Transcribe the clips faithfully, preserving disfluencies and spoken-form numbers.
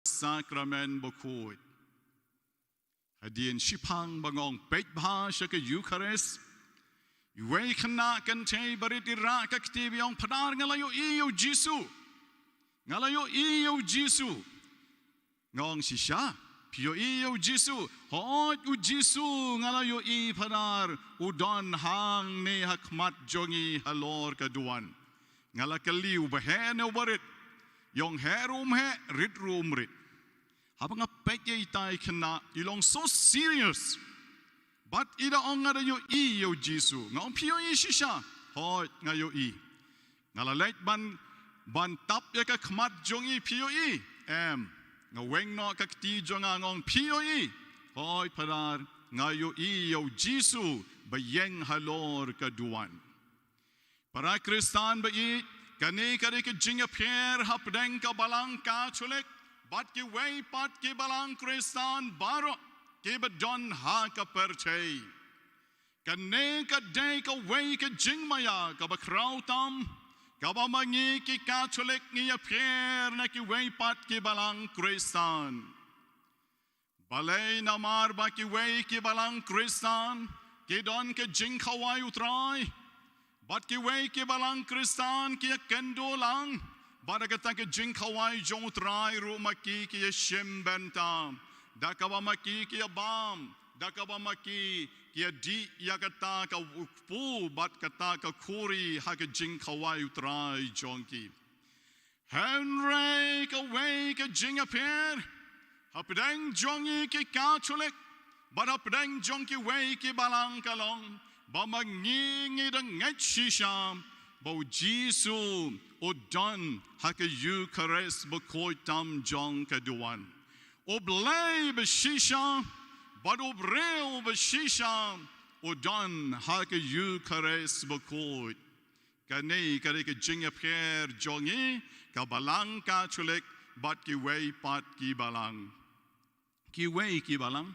Sakramen Bakhuid. Hadien shiphang ba nga ong peit bha sha ka Eucharist, iwei i khynnah kynthei barit i rah ka kti ba i ong, Phadar, nga la ïohi ïa u Jisu. Nga la ïohi ïa u Jisu. Nga ong, Shisha? Phi ïohi ïa u Jisu? Hooid, u Jisu nga la ïohi, Phadar, u don hangne ha khmat jong ngi halor ka duwan. Nga la kylli, Uba heh ne uba rit? I ong, Heh ruh um heh, rit ruh um rit. Haba nga peit ïa itai i khynnah, i long so serious. Bad i da ong, Nga da ïohi ïa u Jisu. Nga ong, Phi ïohi shisha? Hooid, nga ïohi. Nga la leit ban, ban tap ïa ka khmat jong i, Phi ïohi? Em. Nga weng noh ka kti jong nga, nga ong, Phi ïohi? Hooid, Phadar, nga ïohi ïa u Jisu ba ïeng halor ka duwan. Para Khristan ba ïeit, kane ka dei ka jingïapher hapdeng ka Balang Katholik bad kiwei pat ki Balang Khristan baroh kiba don ha ka pyrthei. Kane ka dei kawei ka jingmaïa kaba khraw tam, kaba ma ngi ki Katholik ngi ïapher na kiwei pat ki Balang Khristan. Balei? Namar ba kiwei ki Balang Khristan ki don ka jingkhawai U Trai, bad kiwei ki Balang Khristan ki ïakynduh lang bad kata ka jingkhawai jong U Trai ruh, ma ki ki ïashim bynta da kaba ma ki ki ïabam, da kaba ma ki ki ïadih ïa kata ka kpu bad kata ka khuri ha ka jingkhawai U Trai jong ki. Hynrei kawei ka jingïapher hapdeng jong ngi ki Katholik bad hapdeng jong kiwei ki Balang ka long ba ma ngi ngi da ngeit shisha ba U Jisu u don ha ka Eucharist bakhuid tam jong ka duwan. U Blei ba shisha bad u briew ba shisha u don ha ka Eucharist bakhuid. Kane ka dei ka jingïapher jong ngi ka Balang Katholik bad kiwei pat ki Balang. Kiwei ki Balang,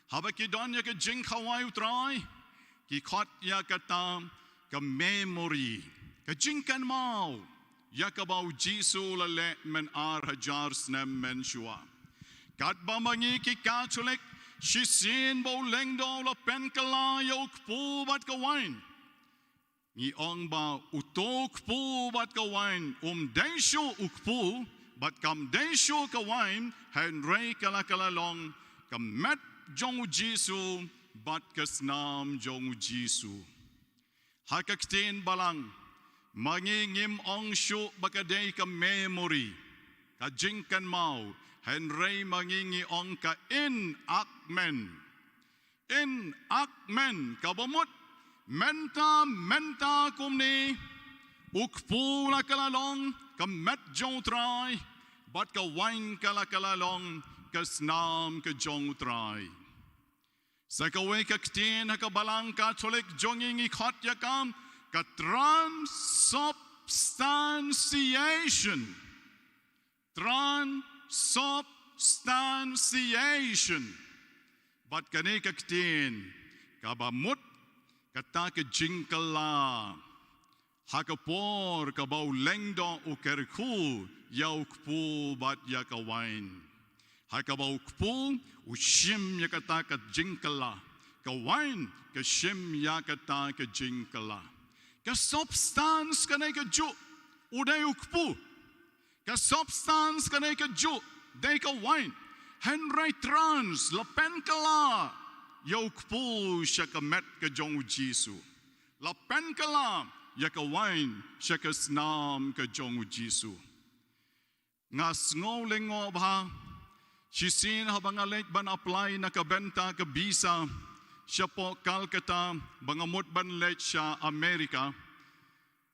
haba ki don ïa ka jingkhawai U Trai, ki khot ïa kata ka memory, ka jingkynmaw ïa kaba U Jisu u la leh myn ar hajar snem mynshuwa. Katba ma ngi ki Katholik, shisien ba u lyngdoh u la pynkylla ïa u kpu bad ka wain, ngi ong ba uto u kpu bad ka wain um dei shuh u kpu bad kam dei shuh ka wain, hynrei ka la ka la long ka met jong U Jisu bad ka snam jong U Jisu. Ha ka ktien Balang, ma ngi ngim ong shuh ba ka dei ka memory, ka jingkynmaw, hynrei ma ngi ngi ong ka enactment. Enactment, kaba mut mynta, mynta kumne, u kpu la ka la long ka met jong U Trai bad ka wain ka la ka la long ka snam ka jong U Trai. Sa kawei ka ktien ha ka Balang Katholik jong ngi ngi khot ïa ka ka transubstantiation. Transubstantiation. Bad kane ka ktien kaba mut kata ka jingkylla ha ka por kaba u lyngdoh u kyrkhu ïa u kpu bad ïa ka wain. Ha kaba u kpu u shim ïa kata ka jingkylla, ka wain ka shim ïa kata ka jingkylla. Ka substance kane ka juh u dei u kpu. Ka substance kane ka juh dei ka wain. Hynrei trans la pynkylla ïa u kpu sha ka met ka jong U Jisu. La pynkylla ïa ka wain sha ka snam ka jong U Jisu. Nga sngew lyngngoh bha shisien haba nga leit ban apply na ka bynta ka visa shapoh Calcutta ba nga mut ban leit sha America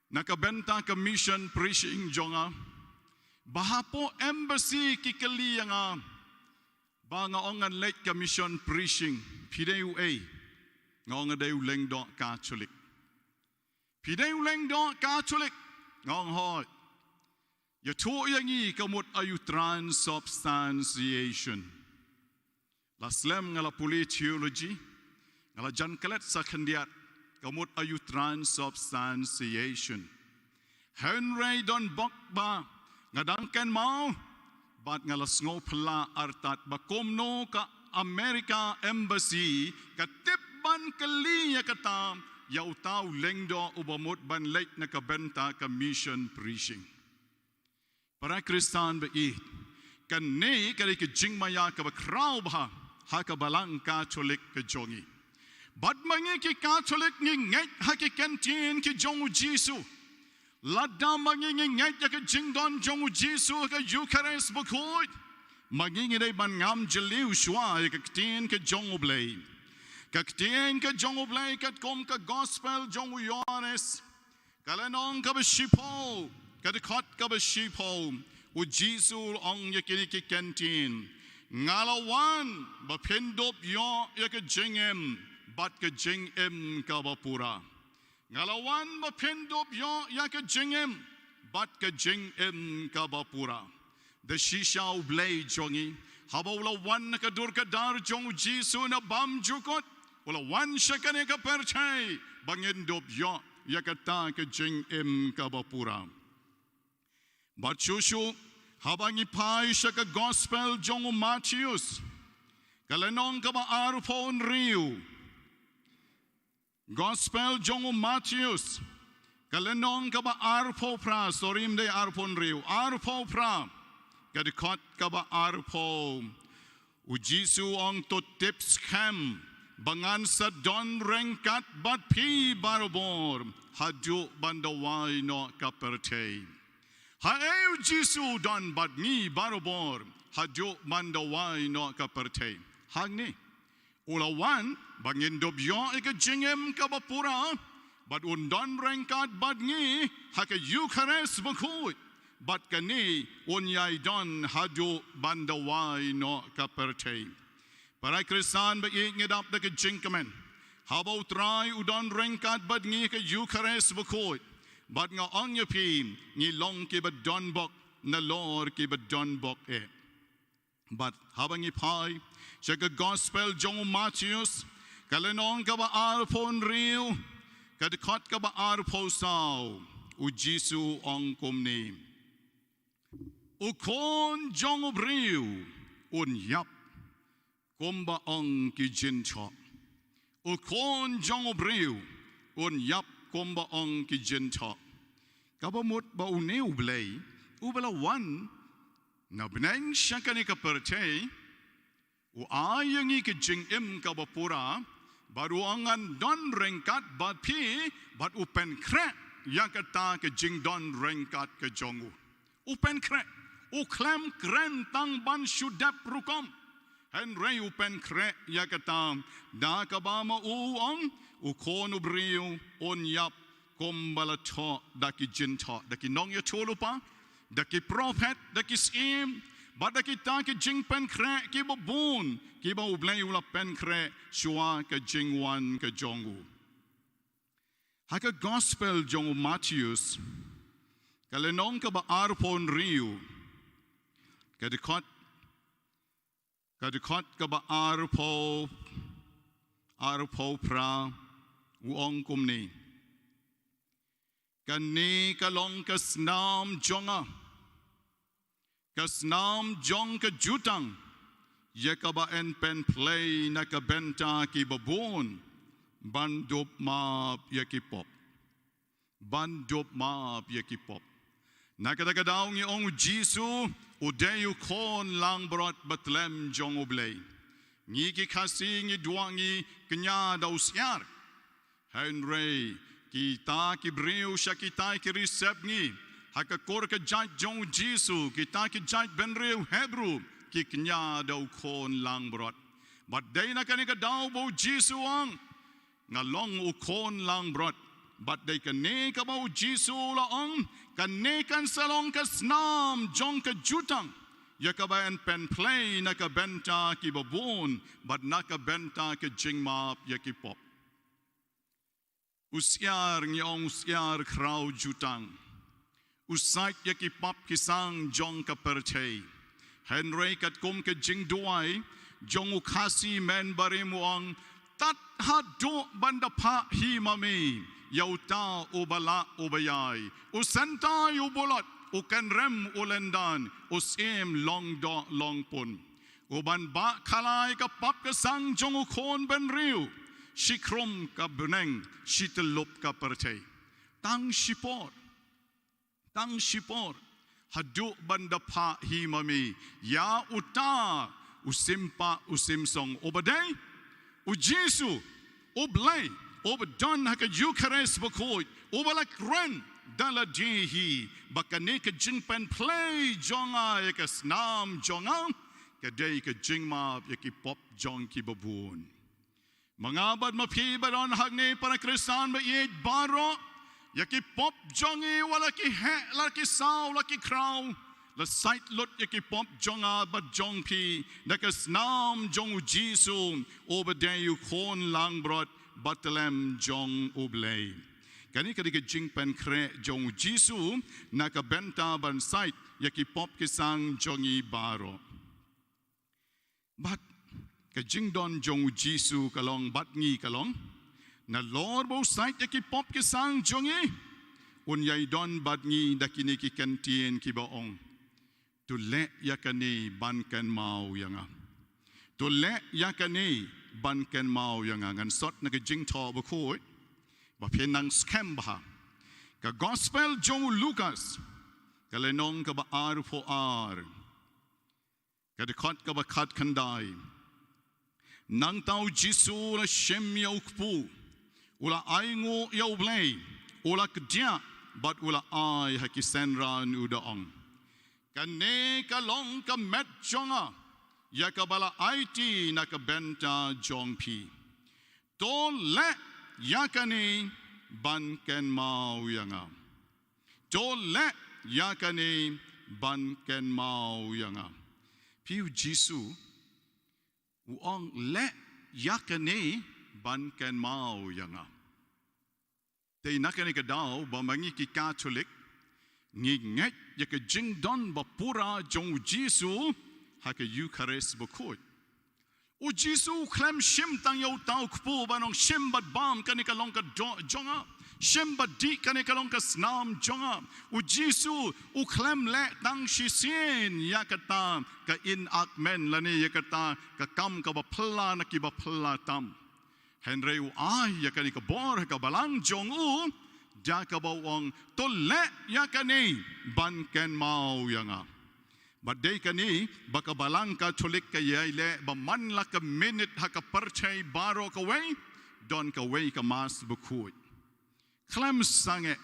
na ka bynta ka mission preaching jong nga. Ba hapoh embassy ki kylli ïa nga ba nga ong ngan leit ka mission preaching. Phi dei u ei? Nga ong nga dei u lyngdoh Katholik. Phi dei u lyngdoh Katholik? Nga ong hooid. Ïathuh ïa ngi ka mut aïu transubstantiation. La slem nga la pule theology, nga la jan klet sa khyndiat ka mut aïu transubstantiation. Hynrei don bok ba nga dang kynmaw Bad nga la sngewphylla artat ba kumno ka America Embassy ka tip ban kylli ïa kata, ïa uta u lyngdoh uba mut ban leit na ka bynta ka mission preaching. Para Khristan ba ïeit, kane ka dei ka jingmaïa kaba khraw bha ha ka balang Katholik ka jong ngi. Bad ma ngi ki Katholik ngi ngeit ha ki kyntien ki jong u Jisu. Lada ma ngi ngi ngeit ïa ka jingdon jong u Jisu ha ka Eucharist bakhuid, ma ngi ngi dei ban ngam jylliew shuwa ïa ka ktien ka jong u Blei. Ka ktien ka jong u Blei katkum ka Gospel jong u Ïoannis, ka lynnong kaba shiphew, ka dkhot kaba shiphew, u Jisu u ong ïa kine ki kyntien: Nga la wan ba phin dup ïoh ïa ka jingim bad ka jingim kaba pura. Nga la wan ba phin dup ïoh ïa ka jingim bad ka jingim kaba pura. Da shisha u Blei jong ngi, haba u la wan na ka dur ka dar jong u Jisu na bymjukut, u la wan sha kane ka pyrthei ba ngin dup ïoh ïa kata ka jingim kaba pura. Bad shuh shuh, haba ngi phai sha ka Gospel jong u Mathaios, ka lynnong kaba arphew hynriew. Gospel jong u Mathaios, ka lynnong kaba arphew phra, sorry, ym dei arphew hynriew, arphew phra, ka dkhot kaba arphew. U Jisu u ong: To tip skhem ba ngan sa don ryngkat bad phi barabor haduh ban da wai noh ka pyrthei. Haei u Jisu u don bad ngi barabor haduh ban da wai noh ka pyrthei? Hangne. U la wan ba ngin dup ïoh ïa ka jingim kaba pura, bad un don ryngkat bad ngi ha ka Eucharist bakhuid, bad kane un ïai don haduh ban da wai noh ka pyrthei. Para Khristan ba ïeit, ngi dap da ka jingkmen, haba u Trai u don ryngkat bad ngi ha ka Eucharist bakhuid, bad nga ong ïa phi, ngi long kiba donbok nalor kiba donbok eh. Bad haba ngi phai sha ka Gospel jong u Mathaios, ka lynnong kaba arphew hynriew, ka dkhot kaba arphew saw, u Jisu u ong kumne: U Khun jong u Briew un ïap kumba ong ki jingthoh. U Khun jong u Briew un ïap kumba ong ki jingthoh. Kaba mut ba une u Blei uba la wan na bneng sha kane ka pyrthei, u ai ïa ngi ka jingim kaba pura, bad u ong ngan don ryngkat bad phi, bad u pynkhreh ïa kata ka jingdon ryngkat ka jong u. U pynkhreh, u khlem kren tang ban shu dep rukom. Hynrei u pynkhreh ïa kata, da kaba ma u u ong, u Khun u Briew un ïap kumba la thoh da ki jingthoh, da ki nongïathuhlypa, da ki prophet, da ki syiem, bad da kita ki jingpynkhreh kiba bun kiba u Blei u la pynkhreh shuwa ka jingwan ka jong u. Ha ka Gospel jong u Mathaios, ka lynnong kaba arphew hynriew, ka dkhot, ka dkhot kaba arphew, arphew phra, u ong kumne: Kane ka long ka snam jong nga, ka snam jong ka jutang, ïa kaba yn pynplei na ka bynta kiba bun, ban dup map ïa ki pop. Ban dup map ïa ki pop. Na kata ka daw ngi ong u Jisu u dei u Khun langbrot bathlem jong u Blei. Ngi ki Khasi ngi duwai ngi kñia da u syiar. Hynrei kita ki briew sha kita ki ri sepngi, ha ka kur ka jait jong u Jisu, kita ki jait bynriew Hebru, ki kñia da u Khun langbrot. Bad dei na kane ka daw ba u Jisu u ong, nga long u Khun langbrot. Bad dei kane kaba u Jisu u la ong, kane kan sa long ka snam jong ka jutang, ïa kaba yn pynplei na ka bynta kiba bun, bad na ka bynta ka jingmap ïa ki pop. U syiar, ngi ong u syiar khraw jutang, u sait ïa ki pap ki sang jong ka pyrthei. Hynrei katkum ka jingduwai jong u Khasi mynbarim u ong, tad haduh ban da phah hi ma me ïa uta uba lah uba ïai, u syntai u bulot, u kynrem u lyndan, u syiem long doh long pun. U ban bah khalai ka pop ka sang jong u khun bynriew, shi khrum ka bneng, shi tyllup ka pyrthei. Tang shipor, tang shipor, haduh ban da phah hi ma me, ïa uta u sympah u symsong, uba dei u Jisu, u Blei, uba don ha ka Ïukharist bakhuid, uba la kren da lade hi, ba kane ka jingpynplei jong nga ïa ka snam jong nga, ka dei ka jingmap ïa ki pop jong kiba bun. Ma nga bad ma phi ba don hangne para Khristan ba ïeit baroh, ïa ki pop jong ngi wat la ki heh, la ki saw, la ki khraw, la sait lut ïa ki pop jong nga bad jong phi, da ka snam jong u Jisu, uba dei u khun langbrot, ba tlem jong u Blei. Kane ka dei ka jingpynkhreh jong u Jisu, na ka bynta ban sait ïa ki pop ki sang jong ngi baroh. Bad ka jingdon jong u Jisu ka long bad ngi ka long, nalor ba u sait ïa ki pop ki sang jong ngi, un ïai don bad ngi da kine ki kyntien kiba ong: To leh ïa kane ban kynmaw ïa nga. To leh ïa kane ban kynmaw ïa nga. Ngan sot na ka Jingthoh Bakhuid, ba phin nang skhem bha. Ka Gospel jong u Lukas, ka lynnong kaba arphew ar, ka dkhot kaba khatkhyndai. Nangta u Jisu u la shim ïa u kpu, u la ainguh ïa u Blei, u la kdiah, bad u la ai ha ki synran, u da ong: Kane ka long ka met jong nga, ïa kaba la aiti na ka bynta jong phi. To leh ïa kane ban kynmaw ïa nga. To leh ïa kane ban kynmaw ïa nga. Phi, u Jisu u ong, leh ïa kane ban kynmaw ïa nga. Te na kane ka daw ba ma ngi ki Katholik ngi ngeit ïa ka jingdon ba pura jong u Jisu ha ka Ïukharist bakhuid. U Jisu u khlem shim tang ïa uta u kpu ban ong: Shim bad bam, kane ka long ka doh jong nga. Shim bad dih, kane ka long ka snam jong nga. U Jisu u khlem leh tang shisien ïa kata ka enactment lane ïa kata ka kam kaba phylla na kiba phylla tam. Hynrei u ai ïa kane ka bor ha ka balang jong u, da kaba u ong: To leh ïa kane ban kynmaw ïa nga. Bad dei kane ba ka balang Katholik ka ïai leh ba man la ka minit ha ka pyrthei baroh kawei, don kawei ka Mass bakhuid. Khlem sangeh,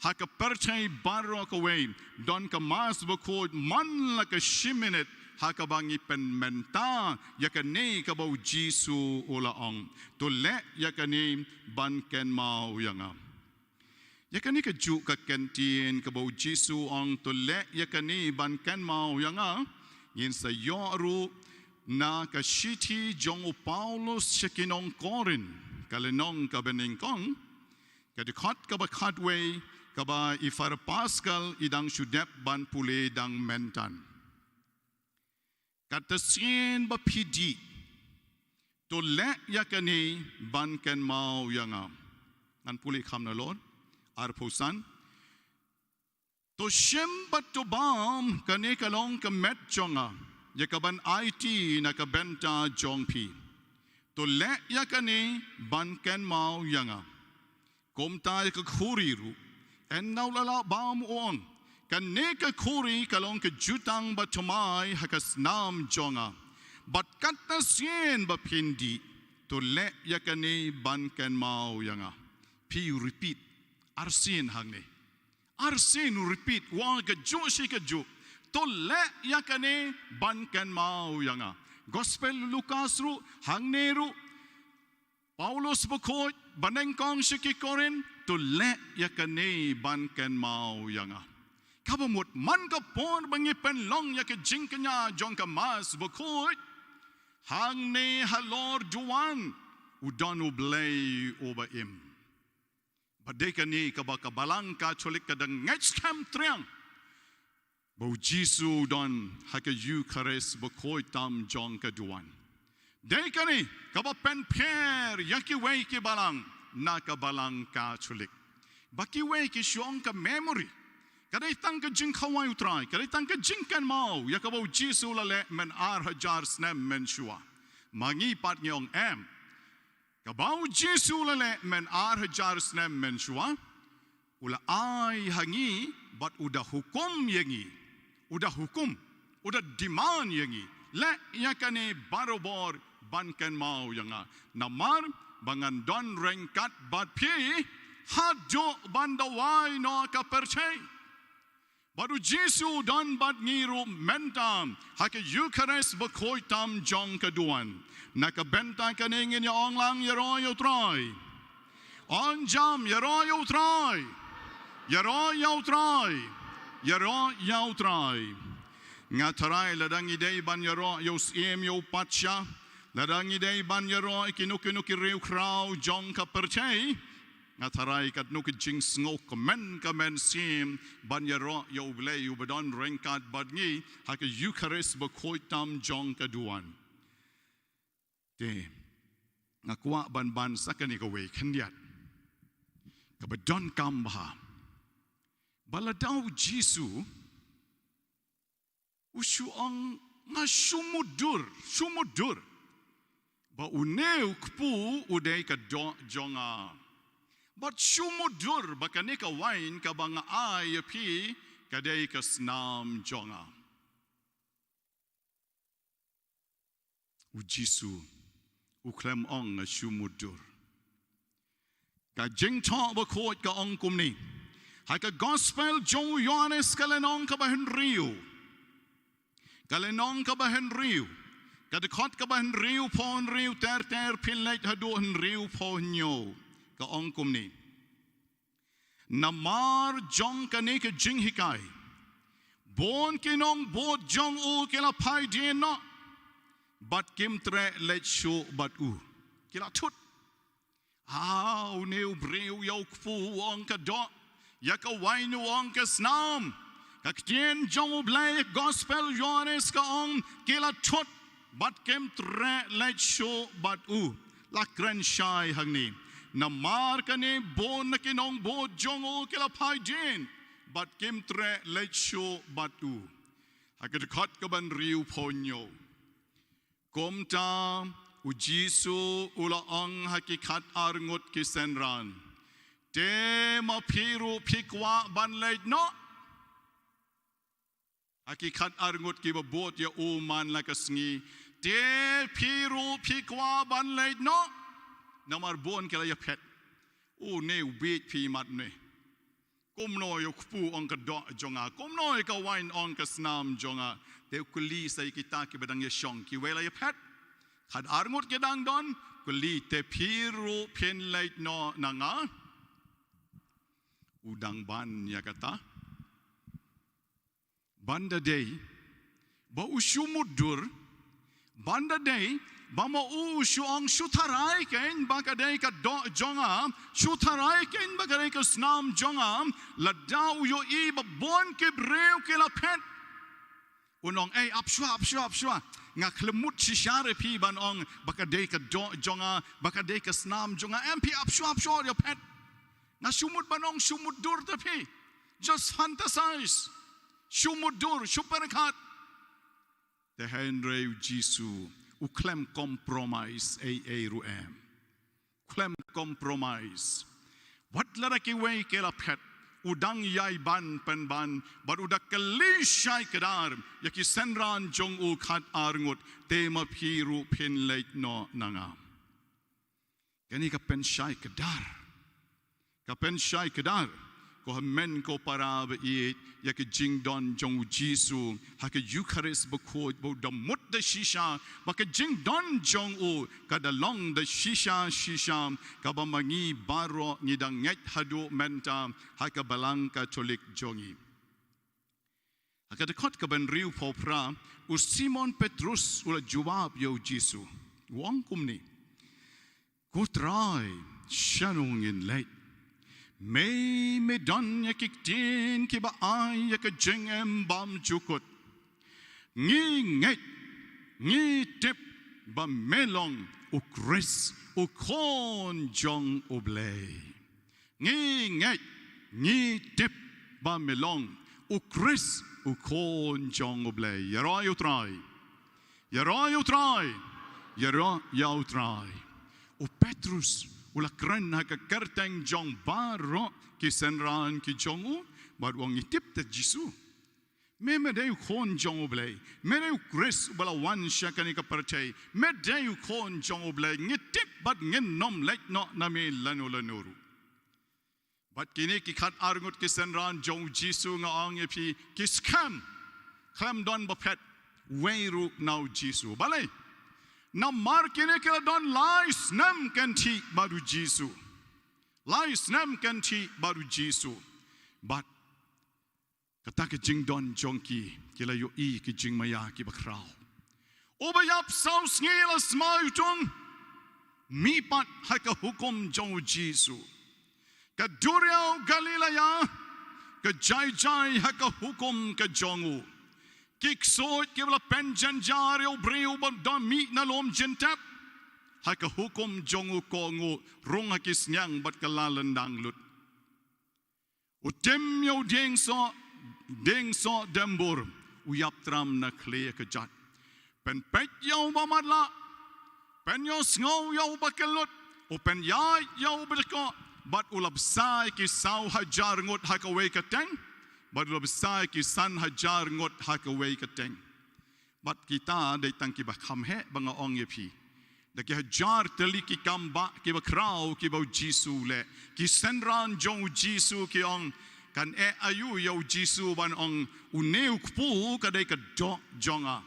ha ka pyrthei baroh kawei, don ka Mass bakhuid man la ka shi minit, ha kaba ngi pynmynta ïa kane kaba u Jisu u la ong: To leh ïa kane ban kynmaw ïa nga. Ïa kane kajuh ka kyntien kaba u Jisu u ong: To leh ïa kane ban kynmaw ïa nga, ngin sa ïoh ruh na ka shithi jong u Paulus sha ki nong Korinth, ka lynnong kaba nyngkong, ka dkhot kaba khatwei, kaba i Father Pascal i dang shu dep ban pule dang mynta. Kata sien ba phi dih, to leh ïa kane ban kynmaw ïa nga. Ngan pule kham nalor, arphew san. To shim bad to bam, kane ka long ka met jong nga, ïa kaban aiti na ka bynta jong phi. To leh ïa kane ban kynmaw ïa nga. Kumta ïa ka khuri ruh, ynda u la lah bam u ong: Kane ka khuri ka long ka jutang bathymmai ha ka snam jong nga. Bad kata sien ba phin dih, to leh ïa kane ban kynmaw ïa nga. Phi, u repeat arsien hangne. Arsien u repeat, u ong kajuh shi kajuh: To leh ïa kane ban kynmaw ïa nga. Gospel Lukas ruh, hangne ruh, Paulus bakhuid, ba nyngkong sha ki Korinth: To leh ïa kane ban kynmaw ïa nga. Kaba mut man ka por ba ngi pynlong ïa ka jingkñia jong ka Mass bakhuid, hangne halor duwan u don u Blei uba im. Bad dei kane kaba ka balang Katholik ka dang ngeit skhem triang, ba u Jisu u don ha ka Ïukharist bakhuid tam jong ka duwan. Dei kane kaba pynpher ïa kiwei ki balang na ka balang Katholik. Ba kiwei ki shu ong ka memory. Ka dei tang ka jingkhawai U Trai, ka dei tang ka jingkynmaw ïa kaba U Jisu u la leh myn ar hajar snem mynshuwa. Ma ngi pat ngi ong em. Kaba U Jisu u la leh myn ar hajar snem mynshuwa, u la ai ha ngi bad u da hukum ïa ngi. U da hukum, u da demand ïa ngi. Leh ïa kane barabor ban kynmaw ïa nga. Namar ba ngan don ryngkat bad phi haduh ban da wai noh ka pyrthei. Bad U Jisu u don bad ngi ruh mynta ha ka Eukharist bakhuid tam jong ka duwan. Na ka bynta kane ngin ïa ong lang, ïaroh ïa U Trai. Ong jam, ïaroh ïa U Trai. Ïaroh ïa U Trai. Ïaroh ïa U Trai. Nga tharai lada ngi dei ban ïaroh ïa u syiem ïa u patsha, lada ngi dei ban ïaroh ïa kino kino ki riewkhraw jong ka pyrthei, nga tharai katno ka jingsngewkmen ka mynsiem ban ïaroh ïa U Blei uba don ryngkat bad ngi ha ka Eukharist bakhuid tam jong ka duwan. Te nga kwah ban ban sa kane kawei khyndiat kaba donkam bha. Ba lada U Jisu u shu ong, nga shu mutdur, shu mutdur ba une u kpu u dei ka doh jong nga. Bad shu mutdur ba kane ka wain kaba nga ai ïa phi ka dei ka snam jong nga. U Jisu u khlem ong nga shu mutdur. Ka Jingthoh Bakhuid ka ong kumne. Ha ka Gospel jong u Ïohannes ka lynnong kaba hynriew. Ka lynnong kaba hynriew. Ka dkhot kaba hynriewphew hynriew ter ter phin leit haduh hynriewphew hynñiew. Ka ong kumne. Namar jong kane ka jinghikai, bun ki nongbud jong u ki la phai dien noh, bad kim treh leit shuh bad u. Ki la thut. Ah, une u briew ïa u kpu u ong ka doh, ïa ka wain u ong ka snam. Ka ktien jong U Blei, Gospel Ïohannes ka ong ki la thut bad kim treh leit shuh bad u. La kren shai hangne. Namar kane bun na ki nongbud jong u ki la phai dien bad kim treh leit shuh bad u. Ha ka dkhot kaba hynriewphew hynñiew. Kumta U Jisu u la ong ha ki khatar ngut ki synran. Te ma phi ruh phi kwah ban leit noh? Ha ki khatar ngut kiba bud ïa u man la ka sngi. Te phi ruh phi kwah ban leit noh? Namar bun ki la ïaphet. Une u bieit phi mat ne. Kumno ïa u kpu ong ka doh jong nga, kumno ïa ka wain ong ka snam jong nga. Te u kylli sa ïa kita kiba dang ïashong, kiwei la ïaphet. Khatar ngut ki dang don, kylli te phi ruh phin leit noh na nga? U dang ban ïa kata. Ban da dei ba u shu mutdur, ban da dei ba ma u u shu ong shu tharai kein ba ka dei ka doh jong nga, shu tharai kein ba ka dei ka snam jong nga, lada u ïohi ba bun ki briew ki la phet. Un ong, ei, ap shuwa, ap shuwa, ap shuwa. Nga khlem mut shisha re phi ban ong ba ka dei ka doh jong nga, ba ka dei ka snam jong nga. Em phi ap shuwa, ap shuwa, ïaphet. Nga shu mut ban ong shu mutdur te phi. Just fantasize. Shu mutdur, shu pyrkhat. Te hynrei U Jisu u khlem compromise ei ei ruh em. Khlem compromise. Wat lada kiwei ki la phet, u dang ïai ban pynban, bad u da kylli shai kdar ïa ki synran jong u khatar ngut, te ma phi ruh phin leit noh na nga? Kane ka pynshai kdar. Ka pynshai kdar. Ko hynmen ko para ba ïeit, ïa ka jingdon jong U Jisu ha ka Eukharist bakhuid ba u da mut da shisha, ba ka jingdon jong u ka da long da shisha shisha, kaba ma ngi baroh ngi dang ngeit haduh mynta ha ka Balang Katholik jong ngi. Ha ka dkhot kaba hynriewphew phra, u Simon Petrus u la jubab ïa U Jisu. U ong kumne. Ko Trai, shano ngin leit? Me, me don ïa ki ktien kiba ai ïa ka jingim bymjukut. Ngi ngeit, ngi tip ba me long U Khrist, U Khun jong U Blei. Ngi ngeit, ngi tip ba me long U Khrist, u Khun jong U Blei. Ïaroh ïa U Trai. Ïaroh ïa U Trai. Ïaroh ïa U Trai. U Petrus u la kren ha ka kyrteng jong baroh ki synran ki jong u, bad u ong, ngi tip te Jisu. Me, me dei u Khun jong U Blei. Me dei u Khrist uba la wan sha kane ka pyrthei. Me dei u Khun jong U Blei. Ngi tip bad ngin nym leit noh na me lano lano ruh. Bad kine ki khatar ngut ki synran jong U Jisu, nga ong ïa phi, ki skhem. Khlem don ba phet uwei ruh na U Jisu. Balei? Namar kine ki la don lai snem kynthih bad U Jisu. Lai snem kynthih bad U Jisu. Bad kata ka jingdon jong ki, ki la ïohi ki jingmaïa kiba khraw. Uba ïap saw sngi la sma ïutung. Mihpat ha ka hukum jong U Jisu. Ka duriaw Galilea ka jai jai ha ka hukum ka jong u. Ki ksuid kiba la pynjynjar ïa u briew ba don mih na lum jingtep, ha ka hukum jong u kohnguh, rung ha ki sniang bad ka la lyndang lut. U tim ïa u dieng soh, dieng soh dembur, u ïap tram na khlieh ka jait. Pynpeit ïa u ba matlah, pynïohsngew ïa u ba kyllut, u pynïaid ïa u ba dkoh, bad u la bsa ïa ki saw hajar ngut ha kawei ka teng, bad u la bsa ïa ki san hajar ngut ha kawei ka teng. Bad kita dei tang kiba kham heh ba nga ong ïa phi. Da ki hajar tylli ki kam bah kiba khraw kiba U Jisu u leh. Ki synran jong U Jisu ki ong, kan eh aïu ïa U Jisu ban ong, une u kpu ka dei ka doh jong nga.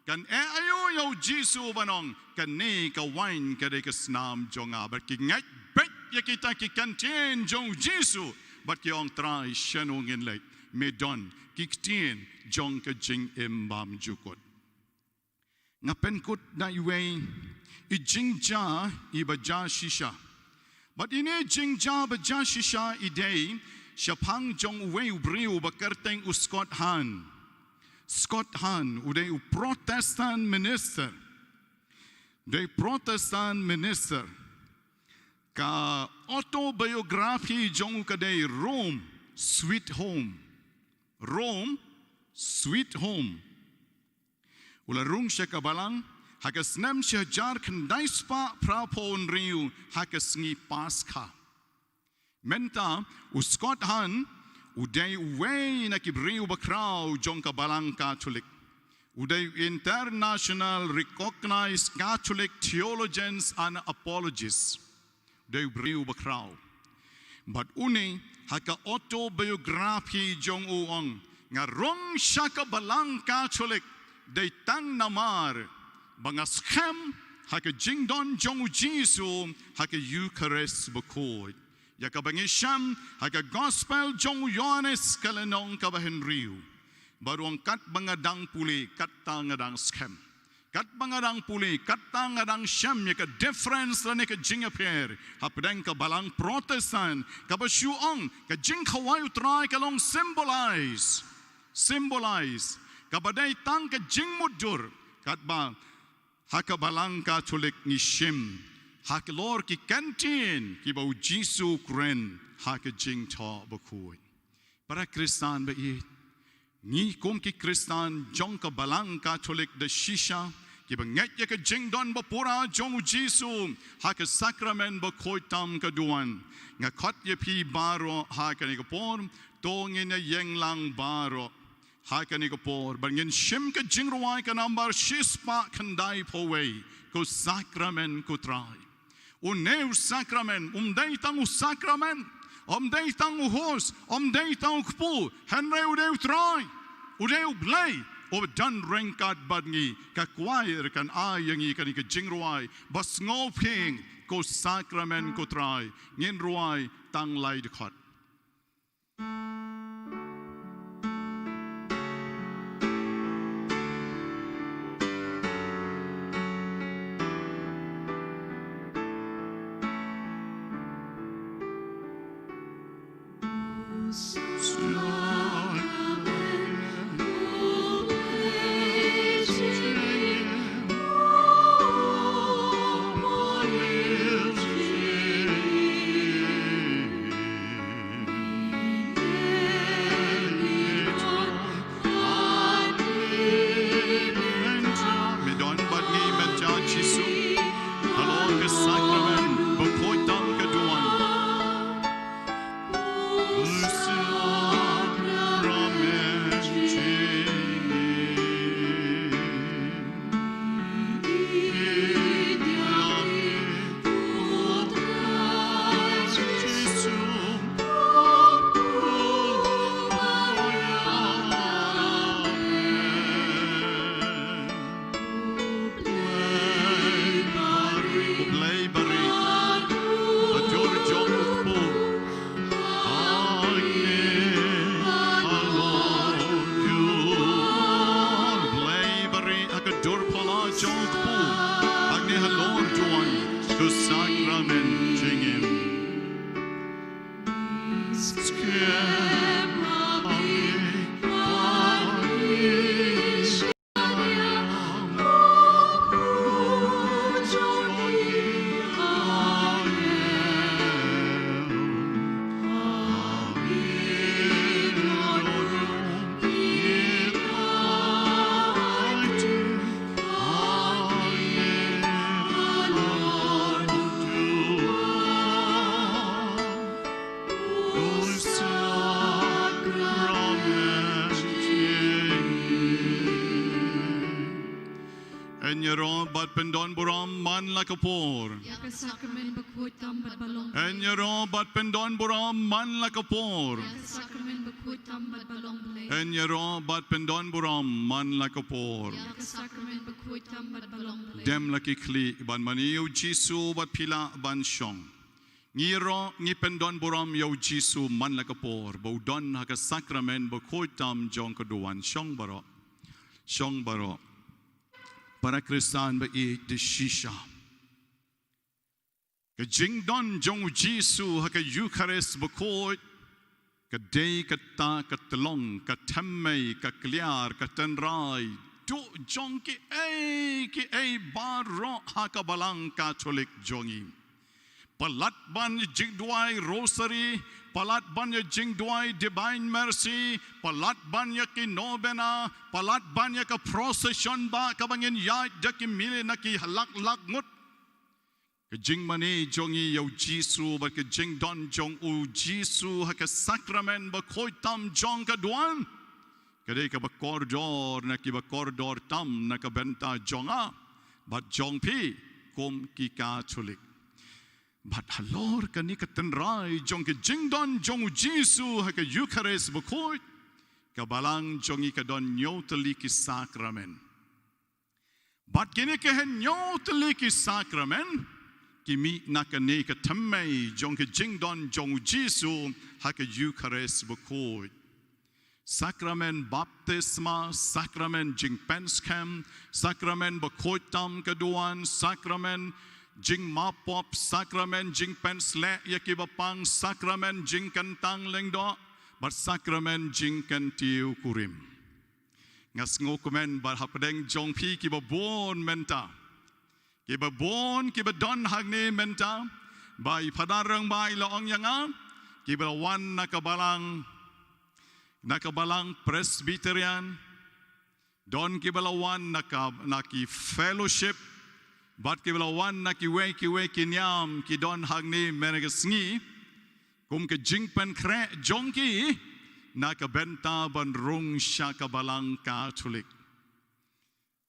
Kan eh aïu ïa U Jisu ban ong, kane ka wain ka dei ka snam jong nga. Bad ki ngeit beit ïa kita ki kyntien jong U Jisu. Bad ki ong, Trai, shano ngin leit? Me don ki ktien jong ka jingim bymjukut. Nga pynkut da iwei i jingjia iba jia shisha. Bad ine i jingjia ba jia shisha i dei shaphang jong uwei u briew ba kyrteng u Scott Hahn. Scott Hahn, u dei u Protestant minister. U dei Protestant minister. Ka autobiography jong u ka dei Rome, Sweet Home. Rome, Sweet Home. U la rung sha ka balang ha ka snem shi hajar khyndai spah phra phew hynriew ha ka sngi Paskha. Mynta u Scott Hahn u dei uwei na ki briew ba khraw jong ka balang Katholik. U dei u international recognized Catholic theologians and apologists. Dei u briew ba khraw. Bad une ha ka autobiography jong u ong, nga rung sha ka balang Katholik dei tang namar ba nga skhem ha ka jingdon jong U Jisu ha ka Eucharist bakhuid. Ïa kaba ngi shem ha ka Gospel jong u Ïohannes ka lynnong kaba hynriew. Bad u ong katba nga dang pule, katta nga dang skhem. Katba nga dang pule, katta nga dang shem ïa ka difference lane ka jingïapher hapdeng ka balang Protestant, kaba shu ong ka jingkhawai U Trai ka long symbolize. Symbolize. Kaba dei tang ka jingmutdur, katba ha ka balang Katholik ngi shim halor ki kyntien kiba U Jisu u kren ha ka Jingthoh Bakhuid. Para Khristan ba ïeit, ngi kum ki Khristan jong ka balang Katholik da shisha, kiba ngeit ïa ka jingdon bapura jong U Jisu ha ka sakramen bakhuid tam ka duwan. Nga khot ïa phi baroh ha kane ka por, to ngin ïa ïeng lang baroh ha kane ka por, bad ngin shim ka jingrwai ka nambar shispah khyndai phew wei, ko sakramen ko Trai. Une u sakramen um dei tang u sakramen, um dei tang u host, um dei tang u kpu, hynrei u dei u Trai, u dei U Blei uba don ryngkat bad ngi. Ka kwai kan ai ïa ngi kane ka jingrwai ba sngewphieng, ko sakramen ko Trai. Ngin rwai tang lai dkhot. Hangne halor jong ka sakramen jingim. Yn ïaroh bad pyndon burom man la ka por. Ïa ka sakramen bakhuid tam bad balong. Yn ïaroh bad pyndon burom man la ka por. Ïa ka sakramen bakhuid tam bad balong Blei. Yn ïaroh bad pyndon burom man la ka por. Ïa ka sakramen bakhuid tam bad balong Blei. Dem la ki khlieh ban mane ïa u Jisu bad phi lah ban shong. Ngi ïaroh ngi pyndon burom ïa u Jisu man la ka por ba u don ha ka sakramen bakhuid tam jong ka duwan. Shong baroh. Shong baroh. Para Khristan ba ïeit da shisha. Ka jingdon jong u Jisu ha ka Eukharist bakhuid ka dei kata ka tyllong, ka thymmei, ka kliar, ka tynrai duh jong kiei kiei baroh ha ka Balang Katholik jong ngi. Palat ban ïa jingduwai Rosary, palat ban ïa jingduwai Divine Mercy, palat ban ïa ki novena, palat ban ïa ka procession ba kaba ngin ïaid da ki million na ki lak lak ngut. Ka jingmane jong ngi ïa u Jisu bad ka jingdon jong u Jisu ha ka sakramen bakhuid tam jong ka duwan ka dei kaba kordor na kiba kordor tam na ka bynta jong nga bad jong phi kum ki Katholik. Bad halor kane ka tynrai jong ka jingdon jong u Jisu ha ka Eukharist bakhuid, ka Balang jong ngi ka don hynñiew tylli ki sakramen. Bad kine ki hynñiew tylli ki sakramen ki mih na kane ka thymmei jong ka jingdon jong u Jisu ha ka Eukharist bakhuid. Sakramen baptisma, sakramen jingpynskhem, sakramen bakhuid tam ka duwan, sakramen jingmap pop, sakramen jingpynsleh ïa kiba pang, sakramen jingkyntang lyngdoh, bad sakramen jingkyntiew kurim. Nga sngewkmen ba hapdeng jong phi kiba bun mynta, kiba bun kiba don hangne mynta, ba i Phadar Rangbah i la ong ïa nga, kiba la wan na ka Balang, na ka Balang Presbyterian, don kiba la wan na ka, na ki fellowship, bad kiba la wan na kiwei kiwei ki niam ki don hangne mynne ka sngi, kum ka jingpynkhreh jong ki na ka bynta ban rung sha ka Balang Katholik.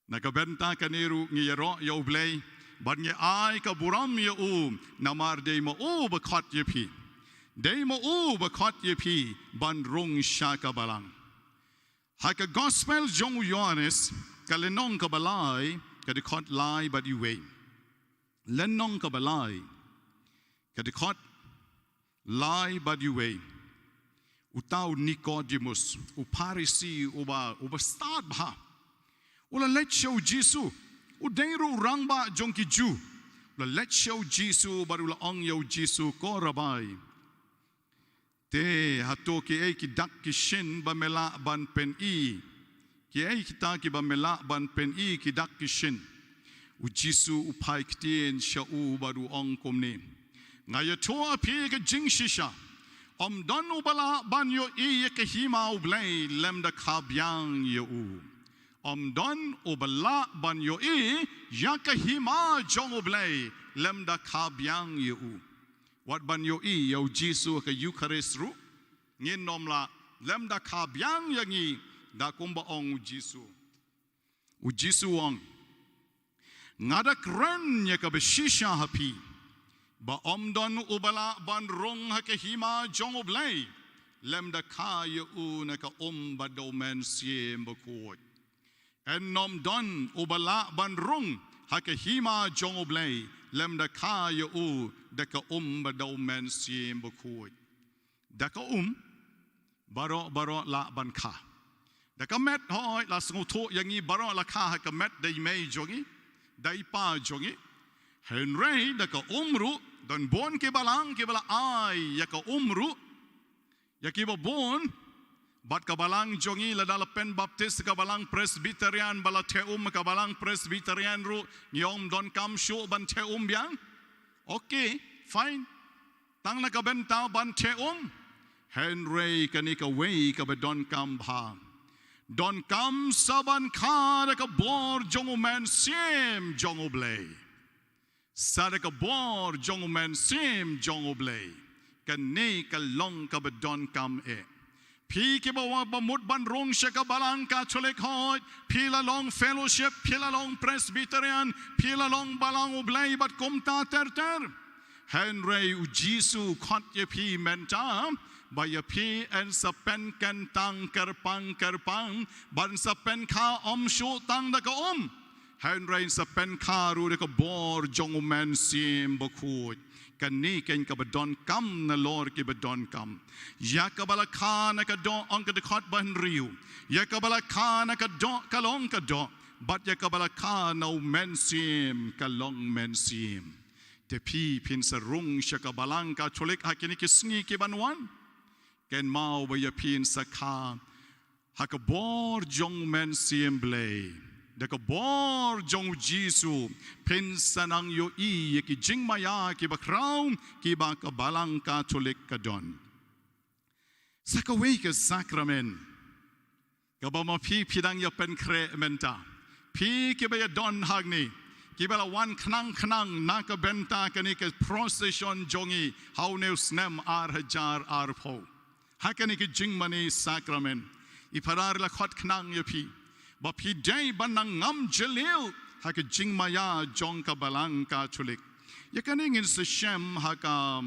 Na ka bynta kane ruh ngi ïaroh ïa u Blei bad ngi ai ka burom ïa u, namar dei ma u ba khot ïa phi. Dei ma u ba khot ïa phi ban rung sha ka Balang. Ha ka Gospel jong u Ïohannes, ka lynnong kaba lai, ka dkhot lai bad uwei. Lynnong kaba lai, ka dkhot lai bad uwei. Uta u Nicodemus, u Pharisi, uba, uba stad bha, u la leit sha u Jisu. U dei ruh u rangbah jong ki Jiw. U la leit sha u Jisu bad u la ong ïa u Jisu, ko Rabbi, te hato kiei ki dak ki shin ba me lah ban pyni? Kiei kita kiba me lah ban pyni ki dak ki shin? U Jisu u phai ktien sha u bad u ong kumne, nga ïathuh ïa phi ka jingshisha, ym don uba lah ban ïohi ïa ka hima u Blei lymda kha biang ïa u. Ym don uba lah ban ïohi ïa ka hima jong u Blei lymda kha biang ïa u. Wat ban ïohi ïa u Jisu ha ka Eukharist ruh ngin ym lah lymda kha biang ïa ngi, da kumba ong u Jisu. U Jisu u ong, nga da kren ïa kaba shisha ha phi, ba ym don uba lah ban rung ha ka hima jong u Blei lymda kha ïa u na ka um bad da u Mynsiem Bakhuid. Ym don uba lah ban rung ha ka hima jong u Blei lymda kha ïa u da ka um bad da u Mynsiem Bakhuid. Da ka um, baroh baroh lah ban kha. Da ka met, hooid, la sngewthuh ïa ngi baroh la kha ha ka met da i mei jong ngi. da i Pa jong ngi. Hynrei da ka um ruh don bun ki balang kiba la ai ïa ka um ruh ïa kiba bun. Bad ka balang jong ngi lada la pynbaptis ka balang Presbyterian ba la theh um, ka balang Presbyterian ruh ngi ym donkam shuh ban theh um biang. Okay, fine. Tang na ka bynta ban theh um. Hynrei kane kawei kaba donkam bha, donkam sa ban kha da ka bor jong U Mynsiem jong U Blei. Sa da ka bor jong U Mynsiem jong U Blei. Kane ka long kaba donkam eh. Phi kiba wan ba mut ban rung sha ka balang Katholik, hooid, phi la long Fellowship, phi la long Presbyterian, phi la long Balang U Blei bad kumta ter ter. Hynrei U Jisu u khot ïa phi mynta ba ïa phi yn sa pynkyntang kyrpang kyrpang, ban sa pynkha ym shuh tang da ka um, hynrei yn sa pynkha ruh da ka bor jong U Mynsiem Bakhuid. Kane keiñ kaba donkam nalor kiba donkam. Ïa kaba la kha na ka doh, ong ka dkhot ba hynriew, ïa kaba la kha na ka doh ka long ka doh, bad ïa kaba la kha na U Mynsiem ka long mynsiem. Te phi phin sa rung sha ka balang Katholik ha kine ki sngi kiban wan. Kynmaw ba ïa phin sa kha ha ka bor jong U Mynsiem Blei, da ka bor jong U Jisu phin sa nang ïohi ïa ki jingmaïa kiba khraw kiba ka balang Katholik ka don. Sa kawei ka sakramen kaba ma phi phi dang ïa pynkhreh mynta, phi kiba ïa don hangne, kiba la wan khnang khnang na ka bynta kane ka procession jong ngi ha une u snem ar hajar arphew. Ha kane ka jingmane sakramen, i Phadar la khot khnang ïa phi ba phi dei ban nang ngam jylliew ha ka jingmaïa jong ka balang Katholik. Ïa kane ngin sa shem ha ka,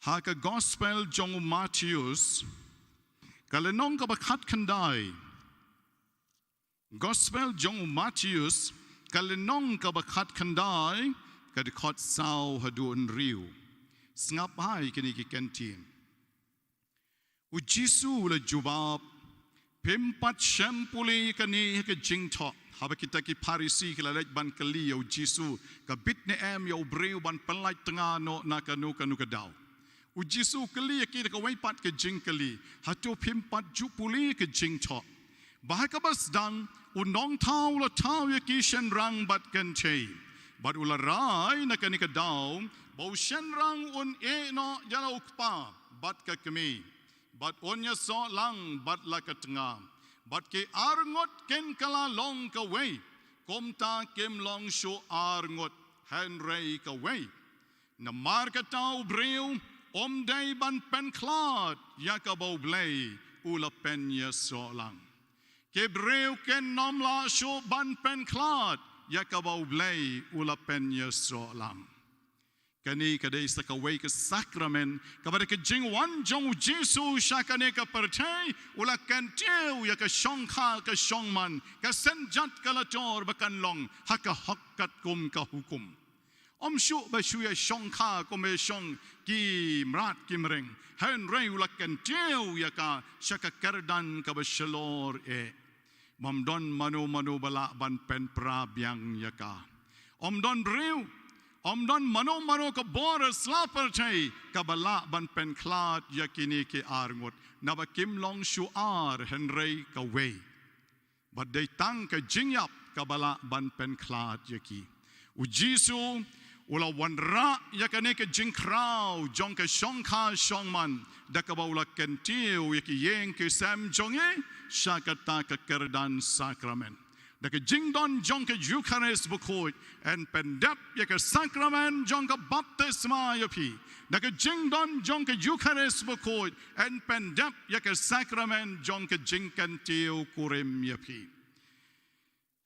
ha ka Gospel jong u Mathaios, ka lynnong kaba khatkhyndai. Gospel jong u Mathaios, ka lynnong kaba khatkhyndai, ka dkhot saw haduh hynriew. Sngap bha ïa kine ki kyntien. U Jisu u la jubab, phim pat shem pule ïa kane ha ka jingthoh. Haba kita ki Pharisi ki la leit ban kylli ïa u Jisu, ka bit ne em ïa u briew ban pynlait tnga noh na kano kano ka daw. U Jisu u kylli ïa ki da kawei pat ka jingkylli, hato phim pat ju pule ïa ka jingthoh ba ha kaba sdang u nongthaw u la thaw ïa ki shynrang bad kynthei, bad u la rai na kane ka daw ba u shynrang un ïeh noh ïa la u kpa bad ka kmie, bad un ïasoh lang bad la ka tnga, bad ki arngut kin kylla long kawei, kumta kim long shuh arngut, hynrei kawei. Namar kata u briew um dei ban pynkhlad ïa kaba U Blei u la pynïasoh lang. Ki briew kin ym lah shuh ban pynkhlad ïa kaba U Blei u la pynïasoh lang. Kane ka dei sa kawei ka sakramen kaba da ka jingwan jong u Jisu sha kane ka pyrthei u la kyntiew ïa ka shongkha ka shongman, ka synjat ka la tor ba kan long ha ka hok katkum ka hukum. Um shuh ba shu ïa shongkha kum ba shong ki mrad ki mreng, hynrei u la kyntiew ïa ka sha ka kyrdan kaba shlur eh. Bym don mano mano ba lah ban pynpra biang ïa ka. Um don briew, um don mano mano ka bor ha sla pyrthei kaba lah ban pynkhlad ïa kine ki arngut, naba kim long shuh ar hynrei kawei. Bad dei tang ka jingïap kaba lah ban pynkhlad ïa ki. U Jisu u la wanrah ïa kane ka jingkhraw jong ka shongkha shongman da kaba u la kyntiew ïa ki ïing ki sem jong ngi sha kata ka kyrdan sakramen. Da ka jingdon jong ka Eukharist bakhuid yn pyndep ïa ka sakramen jong ka baptisma ïa phi. Da ka jingdon jong ka Eukharist bakhuid yn pyndep ïa ka sakramen jong ka jingkyntiew kurim ïa phi.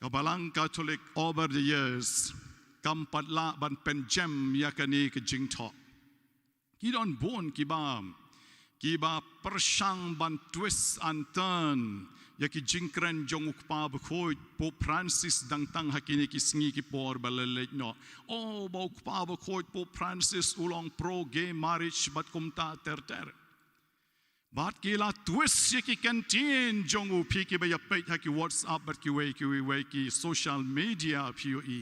Ka Balang Katholik over the years kam pat lah ban pynjem ïa kane ka jingthoh. Ki don bun kiba, kiba pyrshang ban twist and turn ïa ki jingkren jong u Kpa bakhuid Pope Francis dang tang ha kine ki sngi ki por ba la leit noh. Oh, ba u Kpa bakhuid Pope Francis u long pro gay marriage bad kumta ter ter. Bad ki la twist ïa ki kyntien jong u, phi kiba ïa peit ha ki WhatsApp bad kiwei kiwei ki social media phi ïohi.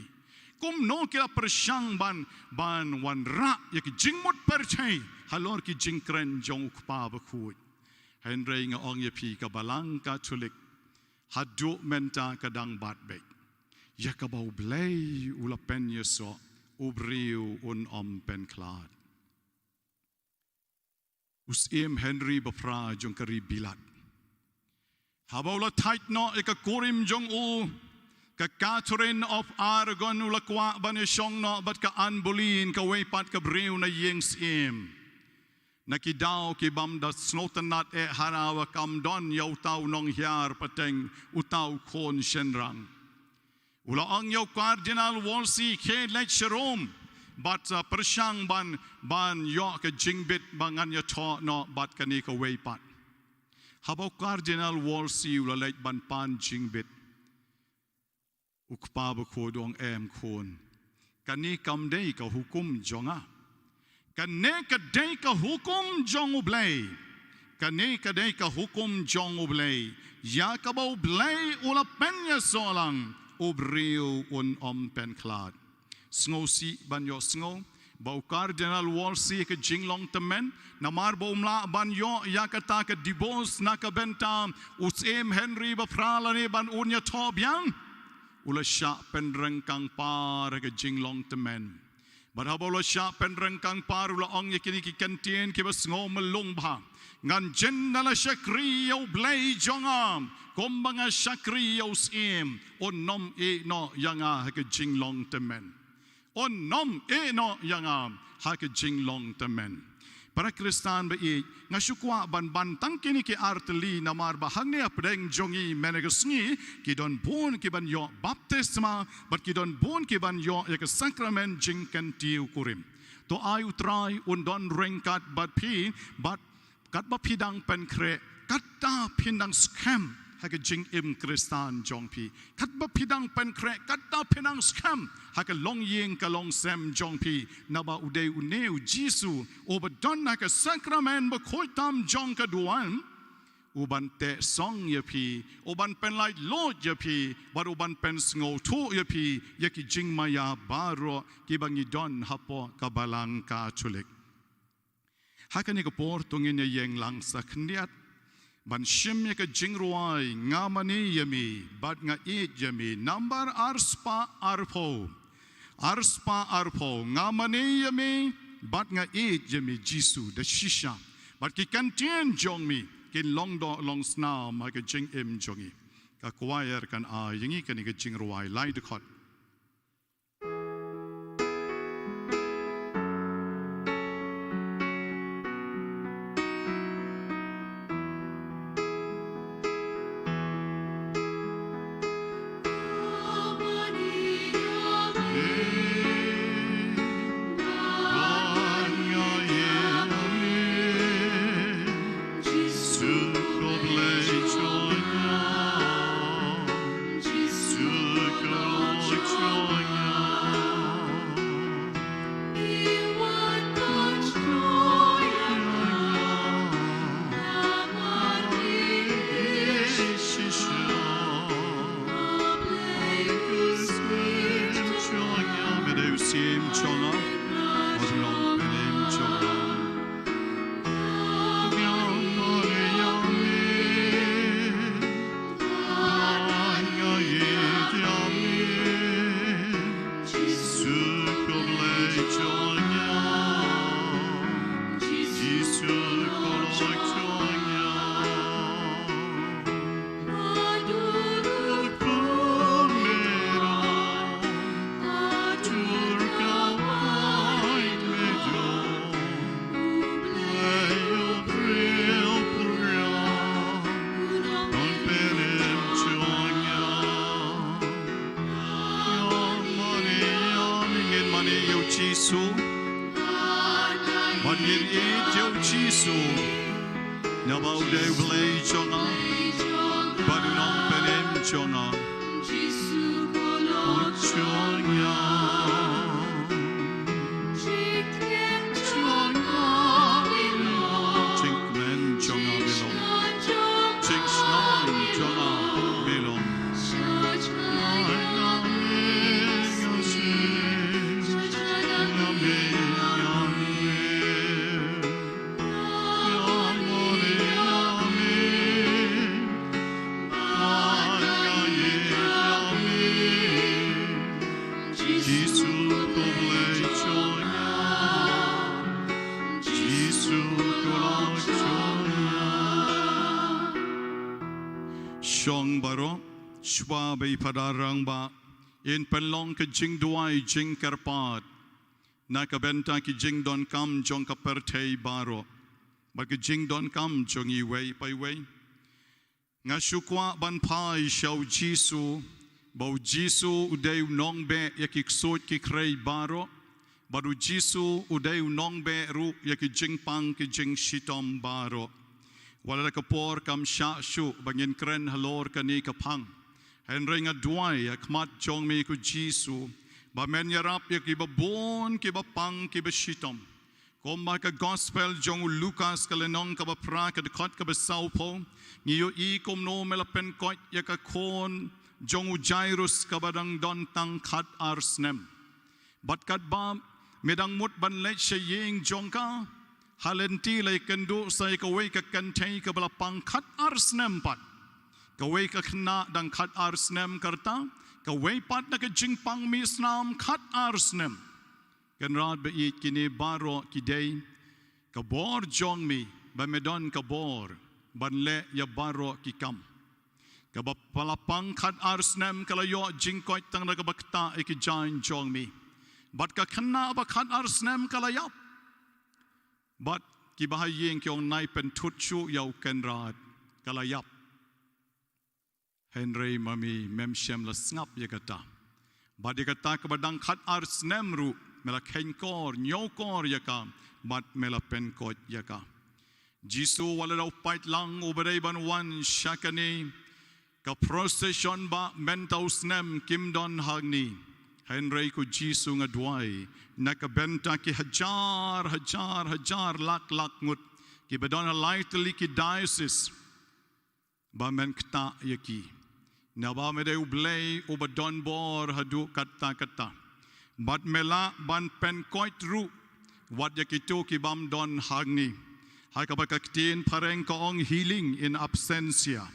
Kumno ki la pyrshang ban, ban wanrah ïa ki jingmut pyrthei halor ki jingkren jong u Kpa Bakhuid. Hynrei nga ong ïa phi, ka Balang Katholik haduh mynta ka dang bat beit. Ïa kaba U Blei u la pynïasoh, u briew un ym pynkhlad. U Syiem Henry Baphra jong ka ri Bilat, haba u la thait noh ïa ka kurim jong u, ka Catherine of Aragon u la kwah ban ïashong noh bad ka Anne Boleyn, kawei pat ka briew na ïing syiem. Na ki daw ki bym da sngewtynnad eh hana ba kam don ïa uta u nonghiar pateng, uta u khun shynrang. U la ong ïa u Cardinal Wolsey, khie leit sha Rome bad, uh, pyrshang ban, ban ïoh ka jingbit ba ngan ïathoh noh bad kane kawei pat. Haba u Cardinal Wolsey u la leit ban pan jingbit, u Kpa Bakhuid u ong, em khun, kane kam dei ka hukum jong nga. Kane ka dei ka hukum jong U Blei. Kane ka dei ka hukum jong U Blei. Ïa kaba U Blei u la pynïasoh lang, u briew un ym pynkhlad. Sngewsih ban ïohsngew ba u Cardinal Wolsey ka jinglong tymmen, namar ba um lah ban ïoh ïa kata ka divorce na ka bynta u Syiem Henry Baphra lane ban un ïathoh biang, u la shah pynryngkang par ha ka jinglong tymmen. Bad haba u la shah pynryngkang par, u la ong ïa kine ki kyntien kiba sngew myllung bha: Ngan jin da la shakri ïa U Blei jong nga kumba nga shakri ïa u Syiem, un ym ïeh noh ïa nga ha ka jinglong tymmen. Un ym ïeh noh ïa nga ha ka jinglong tymmen. Para Khristan ba ïeit, nga shu kwah ban ban tang kine ki artylli namar ba hangne hapdeng jong ngi mynne ka sngi ki don bun ki ban ïoh baptisma bad ki don bun ki ban ïoh ïa ka sakramen jingkyntiew kurim. To ai U Trai un don ryngkat bad phi, bad katba phi dang pynkhreh, kata phin dang skhem ha ka jingim Khristan jong phi. Katba phi dang pynkhreh, kata phin dang skhem ha ka longïing ka longsem jong phi. Naba u dei une U Jisu uba don ha ka sakramen bakhuid tam jong ka duwan, u ban teh song ïa phi, u ban pynlait luid ïa phi, bad u ban pynsngewthuh ïa phi ïa ki jingmaïa baroh kiba ngi don hapoh ka Balang Katholik. Ha kane ka por to ngin ïa ïeng lang sa khyndiat ban shim ïa ka jingrwai Nga Mane ïa Me bad Nga Ïeit ïa Me, nambar arspah arphew. Arspah arphew. Nga mane ïa Me bad nga ïeit ïa Me Jisu. Da shisha bad ki kyntien jong Me kin long doh long snam ha ka jingim jong ngi. Ka choir kan ai ïa ngi kane ka jingrwai lai dkhot. Ngin mane ïa u Jisu. Bad ngin ïeit ïa u Jisu. Naba u dei u Blei jong nga bad u nongpynim jong nga. Jong nga. Jingkmen jong nga. Jisu ko Blei jong nga. Jisu ko Lord jong nga. Shong baroh, shuwa ba i Phadar rangbah in pynlong ka jingduwai jingkyrpad na ka bynta ki jingdonkam jong ka pyrthei baroh bad ka jingdonkam jong iwei pa iwei. Nga shu kwah ban phai sha u Jisu, ba u Jisu u dei u nongbeh ïa ki ksuid ki khrei baroh, bad u Jisu u dei u nongbeh ruh ïa ki jingpang ki jingshitom baroh. Wat la ka por kam shah shuh ba ngin kren halor kane ka phang, hynrei nga duwai ha khmat jong me ko Jisu, ba men ïarap ïa kiba bun, kiba pang, kiba shitom. Kumba ka Gospel jong u Lukas ka lynnong kaba phra ka dkhot kaba sawphew, ngi ïohi kumno me la pynkoit ïa ka khun jong u Jairus kaba dang don tang khatar snem. Bad katba me dang mut ban leit sha ïing jong ka, ha lynti la ïakynduh sa ïa kawei ka kynthei kaba la pang khatar snem pat. Kawei ka khynnah dang khatar snem ka rta, kawei pat na ka jingpang mih snam khatar snem. Kynrad ba ïeit, kine baroh ki dei ka bor jong me, ba me don ka bor ban leh ïa baroh ki kam. Kaba la pang khatar snem ka la ïoh jingkoit tang da kaba ktah ïa ki jaiñ jong me. Bad ka khynnah ba khatar snem ka la ïap. Bad kiba ha ïing ki ong, nai pynthut shuh ïa u Kynrad, ka la ïap. Hynrei ma me mem shym la sngap ïa kata. Bad ïa kata kaba dang khatar snem ruh me la kheiñkor, ñiewkor ïa ka, bad me la pynkoit ïa ka. Jisu, wat la da u paid lang uba dei ban wan sha kane ka procession ba mynta u snem kim don hangne. Hynrei ko Jisu, nga duwai na ka bynta ki hajar hajar hajar lak lak ngut kiba don ha lai tylli ki diocese, ba men ktah ïa ki. Naba me dei u Blei uba don bor haduh katta katta. Bad me lah ban pynkoit ruh wat ïa kito ki bym don hangne. Ha kaba ka ktien phareng ka ong, healing in absentia.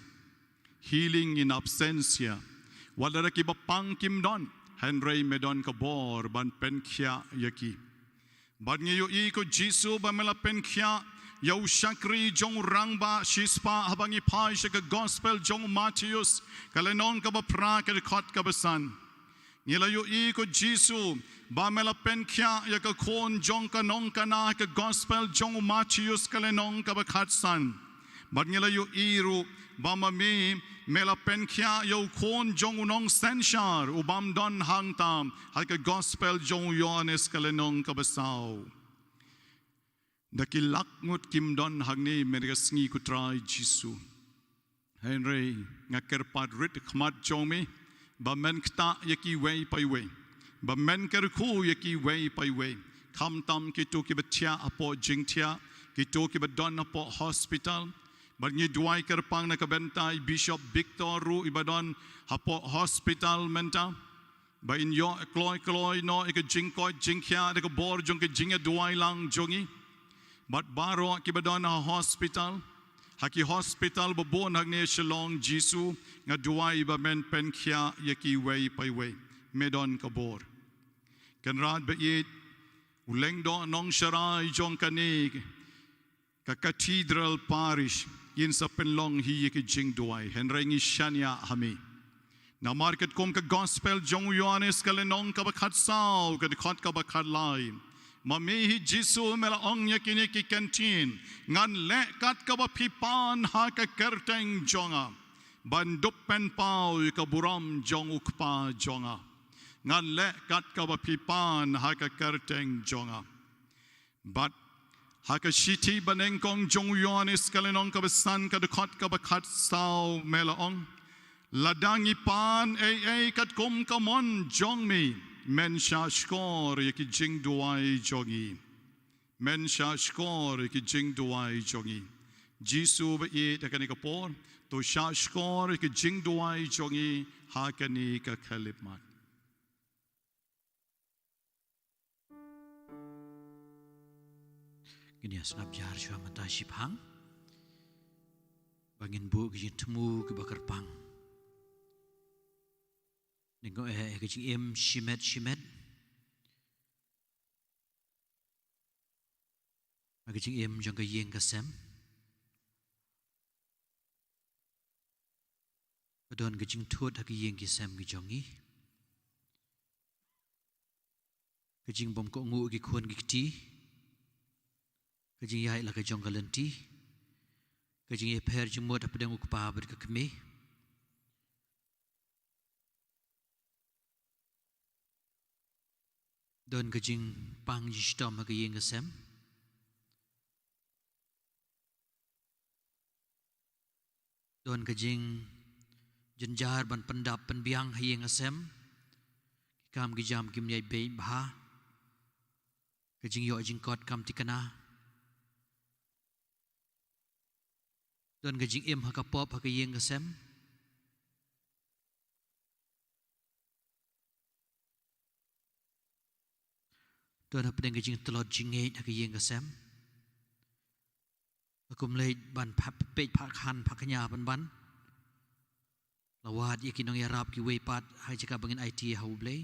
Healing in absentia. Wat la da kiba pang kim don, hynrei me don ka bor ban pynkhiah ïa ki. Bad ngi ïohi ko Jisu ba me la pynkhiah ïa u shakri jong u rangbah shispah haba ngi phai sha ka Gospel jong u Mathaios ka lynnong kaba phra ka dkhot kaba san. Ngi la ïohi ko Jisu ba me la pynkhiah ïa ka khun jong ka nongkana ha ka Gospel jong u Mathaios ka lynnong kaba khatsan. Bad ngi la ïohi ruh ba ma me me la pynkhiah ïa u khun jong u nongsynshar u bym don hangta ha ka Gospel jong u Ïoannis ka lynnong kaba saw. Da ki lak ngut kim don hangne mynta ka sngi ko Trai Jisu. Hynrei nga kyrpad rit ha khmat jong me ba men ktah ïa kiwei pa iwei, ba men kyrkhu ïa kiwei pa iwei, khamtam kito kiba thiah hapoh jingthiah, kito kiba don hapoh hospital. Bad ngi duwai kyrpang na ka bynta i Bishop Victor ruh iba don hapoh hospital mynta, ba in ïoh kloi kloi noh ïa ka jingkoit jingkhiah da ka bor jong ka jingïaduwai lang jong i. Bad baroh kiba don ha hospital, ha ki hospital ba bun hangne Shillong, Jisu, nga duwai ba men pynkhiah ïa kiwei pa iwei. Me don ka bor. Kynrad ba ïeit, u lyngdoh nongsharai jong kane ka Cathedral Parish, kin sa pynlong hi ïa ki jingduwai, hynrei ngi shaniah ha me. Namar katkum ka Gospel jong u Ïoannis ka lynnong kaba khatsaw ka dkhot kaba khatlai, ma me hi Jisu me la ong ïa kine ki kyntien, ngan leh kat kaba phi pan ha ka kyrteng jong nga, ban dup pynpaw ïa ka burom jong u Kpa jong nga. Ngan leh kat kaba phi pan ha ka kyrteng jong nga. Bad ha ka shithi banyngkong jong u Ïoannis ka lynnong kaba san ka dkhot kaba khatsaw me la ong, lada ngi pan ei ei katkum ka mon jong me, men shah shkor ïa ki jingduwai jong ngi. Men shah shkor ïa ki jingduwai jong ngi. Jisu ba ïeit, ha kane ka por to shah shkor ïa ki jingduwai jong ngi ha kane ka khyllipmat. Ngin ïa sngap jar shuwa mynta shiphang ba ngin buh ki jingthmu kiba kyrpang. Pdiang eh ha ka jingim shimet shimet. Ha ka jingim jong ka ïing ka sem. Ka don ka jingthut ha ka ïing ki sem ki jong ngi. Ka jingbym kohnguh ki khun ki kti. Ka jingïaid la ka jong ka lynti. Ka jingïapher jingmut hapdeng u kpa bad ka kmie. Don ka jingpang jingshitom ha ka ïing ka sem. Don ka jingjynjar ban pyndap pynbiang ha ïing ha sem. Ki kam ki jam kim ïai beit bha. Ka jingïoh jingkot kam thikna. Don ka jingim ha ka pop ha ka ïing ka sem. Don hapdeng ka jingtlot jingngeit ha ka ïing ka sem. Ka kum leit ban phah peit phah khan phah kñia ban ban. La wad ïa ki nongïarap kiwei pat ha ka jaka ba ngin aiti ha U Blei.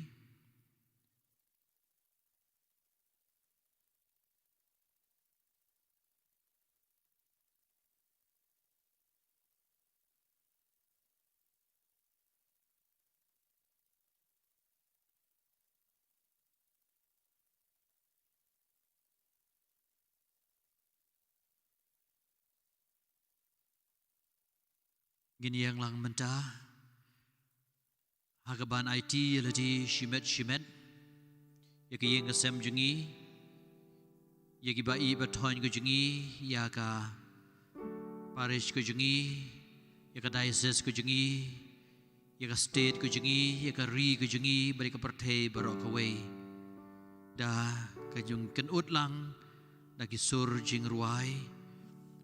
Ngin ïeng lang mynta ha kaban aiti ïa lade shimet shimet, ïa ka ïing ka sem jong ngi, ïa ki ba ïeit ba thoiñ ka jong ngi, ïa ka parish ka jong ngi, ïa ka diocese ka jong ngi, ïa ka state ka jong ngi, ïa ka ri ka jong ngi, bad ïa ka pyrthei baroh kawei. Da ka jingkynnoh lang da ki sur jingrwai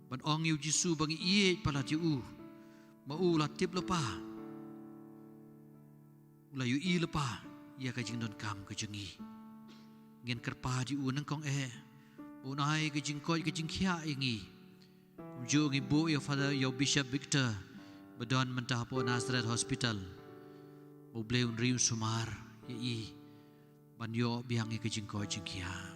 ban ong ïa U Jisu ba ngi ïeit palat ïa u, ma u la tip lypa, u la ïohi lypa ïa ka jingdonkam ka jong ngi. Ngin kyrpad ïa u nyngkong eh ba un ai ka jingkoit ka jingkhiah ïa ngi. Kumjuh ngi buh ïa u Father, ïa u Bishop Victor ba don mynta hapoh Nazareth Hospital, ba U Blei un ri un sumar ïa i ban ïoh biang ïa ka jingkoit jingkhiah.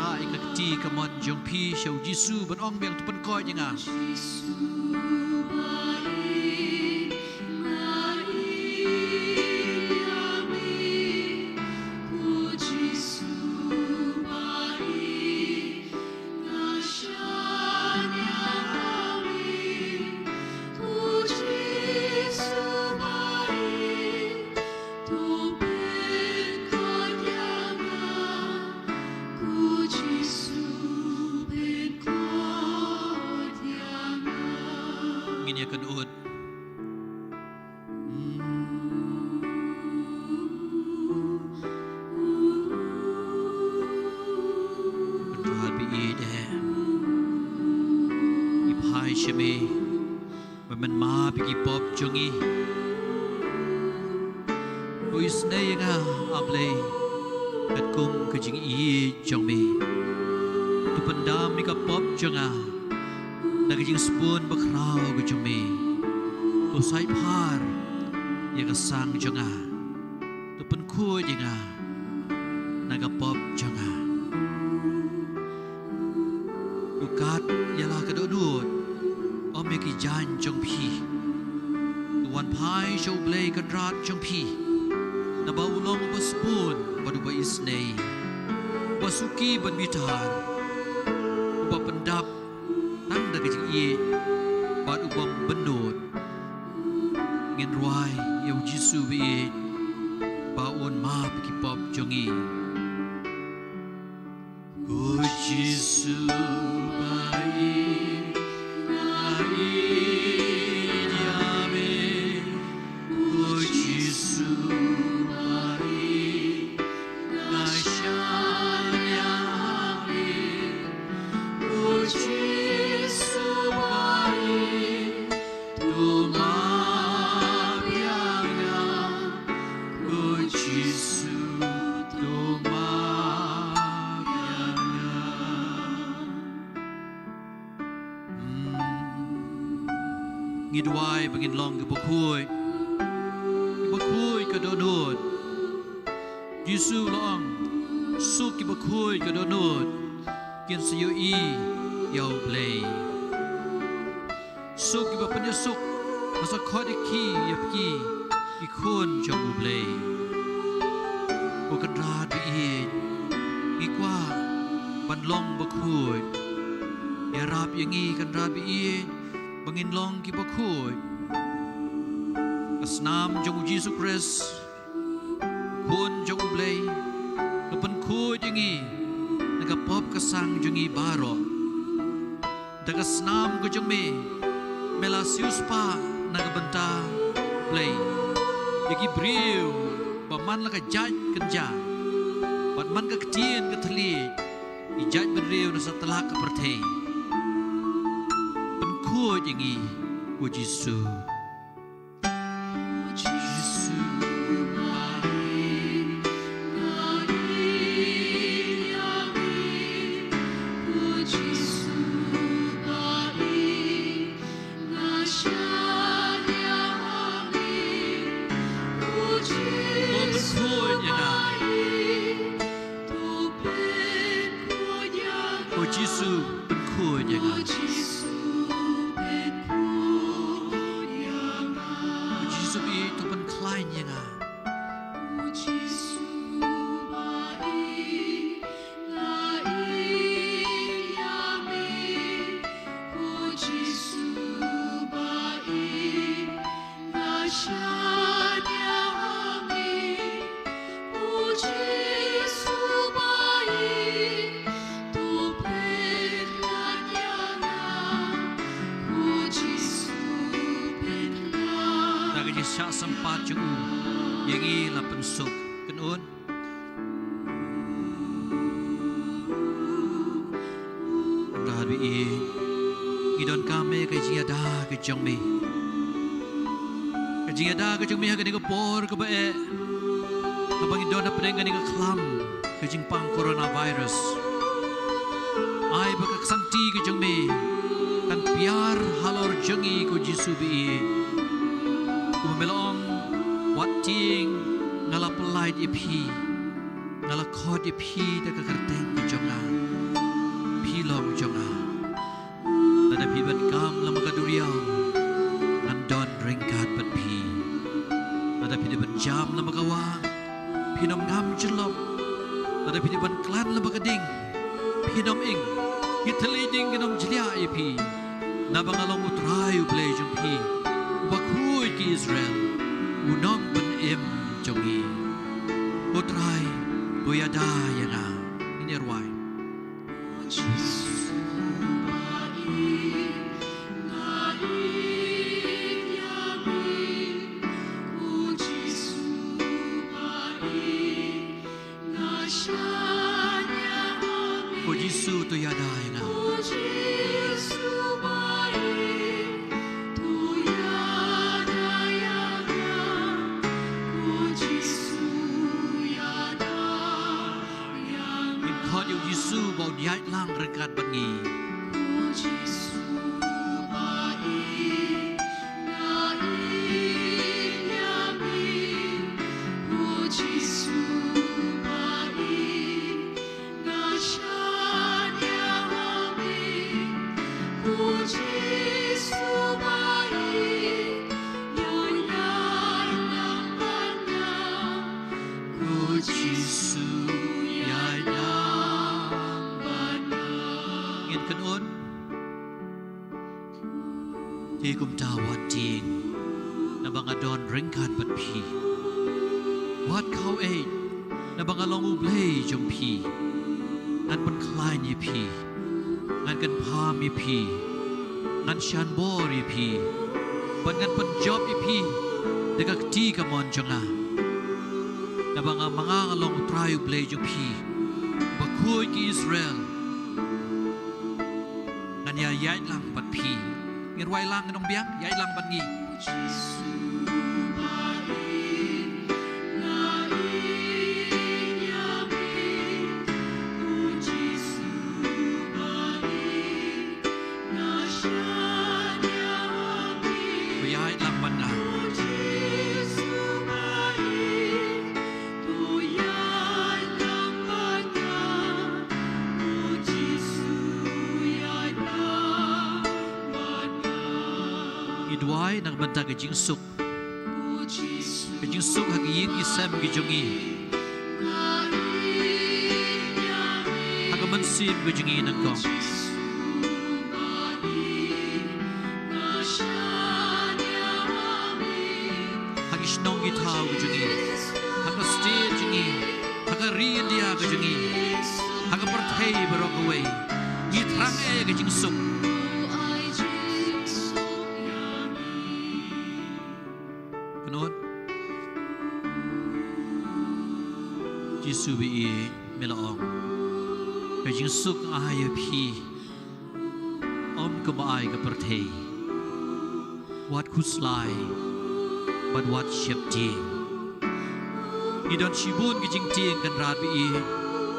Rah ïa ka kti kamon jong phi sha U Jisu ban ong biang, to pynkoit ïa nga. Ngin ïa kynnoh. Ko Trai ba ïeit eh, ngi phai sha me ban map ïa ki pop jong ngi. To isynei ïa nga, A Blei, katkum ka jingïeit jong me. To pyndam ïa ka pop jong nga da ka jingsbun bakhraw ka jong me. To saitphar ïa ka sang jong nga. To pynkhuid ïa nga na ka pop jong nga. To kat ïa la ka dohnud, ym ïa ki jaiñ jong phi. To wan phai sha U Blei Kynrad jong phi, naba u long uba sbun bad uba isynei, uba suki ban bitar, uba pyndap tang da ka jingïeit bad u bym bynnud. Ngin rwai ïa U Jisu ba ïeit ba un map ki pop jong ngi. Ko Jisu ba ïeit. Ngi duwai ba ngin long kiba khuid. Kiba khuid ka dohnud. Jisu u la ong, suk kiba khuid ka dohnud, kin sa ïohi ïa U Blei. Suk kiba pynïasuk, ba sa khot ïa ki, ïa phi, ki khun jong U Blei. Ko Kynrad ba ïeit, ngi kwah ban long ba khuid. Ïarap ïa ngi Kynrad ba ïeit ba ngin long kiba khuid. Ka snam jong U Jisu Khrist, Khun jong U Blei, ka pynkhuid ïa ngi na ka pop ka sang jong ngi baroh. Da ka snam ka jong me, me la siewspah na ka bynta U Blei ïa ki briew ba man la ka jait kynja bad man ka ktien ka thylliej, ki jait bynriew na satlak ka pyrthei. Pynkhuid ïa ngi, ko Jisu. Ko Jisu, pynkhuid ïa nga. Ko Jisu, to pynkhlaiñ ïa nga. Da ka jingshah sympat jong u ïa ngi la pynsuk. Kynun. Kynrad ba ïeit, ngi donkam ïa ka jingïada ka jong me. Ka jingïada ka jong me ha kane ka por kaba eh, haba ngi don hapdeng kane ka khlam ka jingpang coronavirus. Ai ba ka ksanti ka jong me kan piar halor jong ngi, ko Jisu ba ïeit. Kumba me la ong, wat tieng nga la pyllait ïa phi, nga la khot ïa phi da ka kyrteng ka jong nga. Phi long jong nga. Lada phi dei ban kam lem bad ka duriaw, ngan don ryngkat bad phi. Lada phi dei ban jam lem bad ka wah, phin ym ngam jyllop. Lada phi dei ban klet lem bad ka ding, phin ym ing. Ki thylliej ding kin ym jliah ïa phi. Naba nga long U Trai U Blei jong phi, uba khuid ki Israel, u nongpynim jong ngi. Ko Trai, to ïada ïa nga. Ngin ïa rwai. Ko Jisu, to ïada ïa nga. Ngin khot ïa U Jisu ba un ïaid lang ryngkat bad ngi. Ko Jisu, ïaid lang bad nga. Ngin kynun. Te kumta wat tieng, naba nga don ryngkat bad phi. Wat khaw-eit, naba nga long U Blei jong phi. Ngan pynkhlaiñ ïa phi. Ngan kynpham ïa phi. Ngan shan bor ïa phi. Bad ngan pynjop ïa phi da ka kti kamon jong nga. Naba nga, ma nga nga long U Trai U Blei jong phi, uba khuid ki Israel. Ngan ïa ïaid lang bad phi. Ngin rwai lang, ngin ong biang, ïaid lang bad ngi. Ngi duwai na ka bynta ka jingsuk, ka jingsuk ha ka ïing ka sem ka jong ngi, ha ka mynsiem ka jong ngi nyngkong, ha ki shnong ki thaw ka jong ngi, ha ka state jong ngi, ha ka ri India ka jong ngi, ha ka pyrthei baroh kawei. Ngi thrang ïa ka jingsuk. Kynnoh. Jisu ba ïeit, me la ong, ka jingsuk nga ai ïa phi, ym kum ba ai ka pyrthei. Wat khuslai bad wat sheptieng. Ngi don shibun ki jingtieng, Kynrad ba ïeit.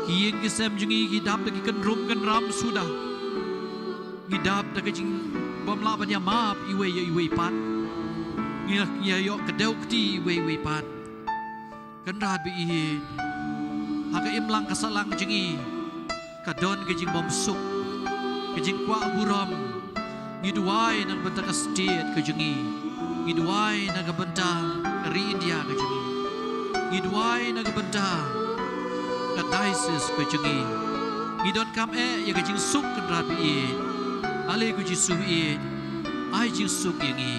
Ki ïing ki sem jong ngi ki dap da ki kynrum kynram suda. Ngi dap da ka jingbym lah ban ïamap iwei ïa iwei pat. Ngi, ngi ïa ïoh kdew kti iwei ïa iwei pat. Kynrad ba ïeit, ha ka imlang ka sahlang jong ngi ka don ka jingbymsuk, ka jingkwah burom. Ngi duwai na ka bynta ka state ka jong ngi. Ngi duwai na ka bynta ka ri India ka jong ngi. Ngi duwai na ka bynta ka diocese ka jong ngi. Ngi donkam eh ïa ka jingsuk, Kynrad ba ïeit. Ale ko Jisu ba ïeit, ai jingsuk ïa ngi.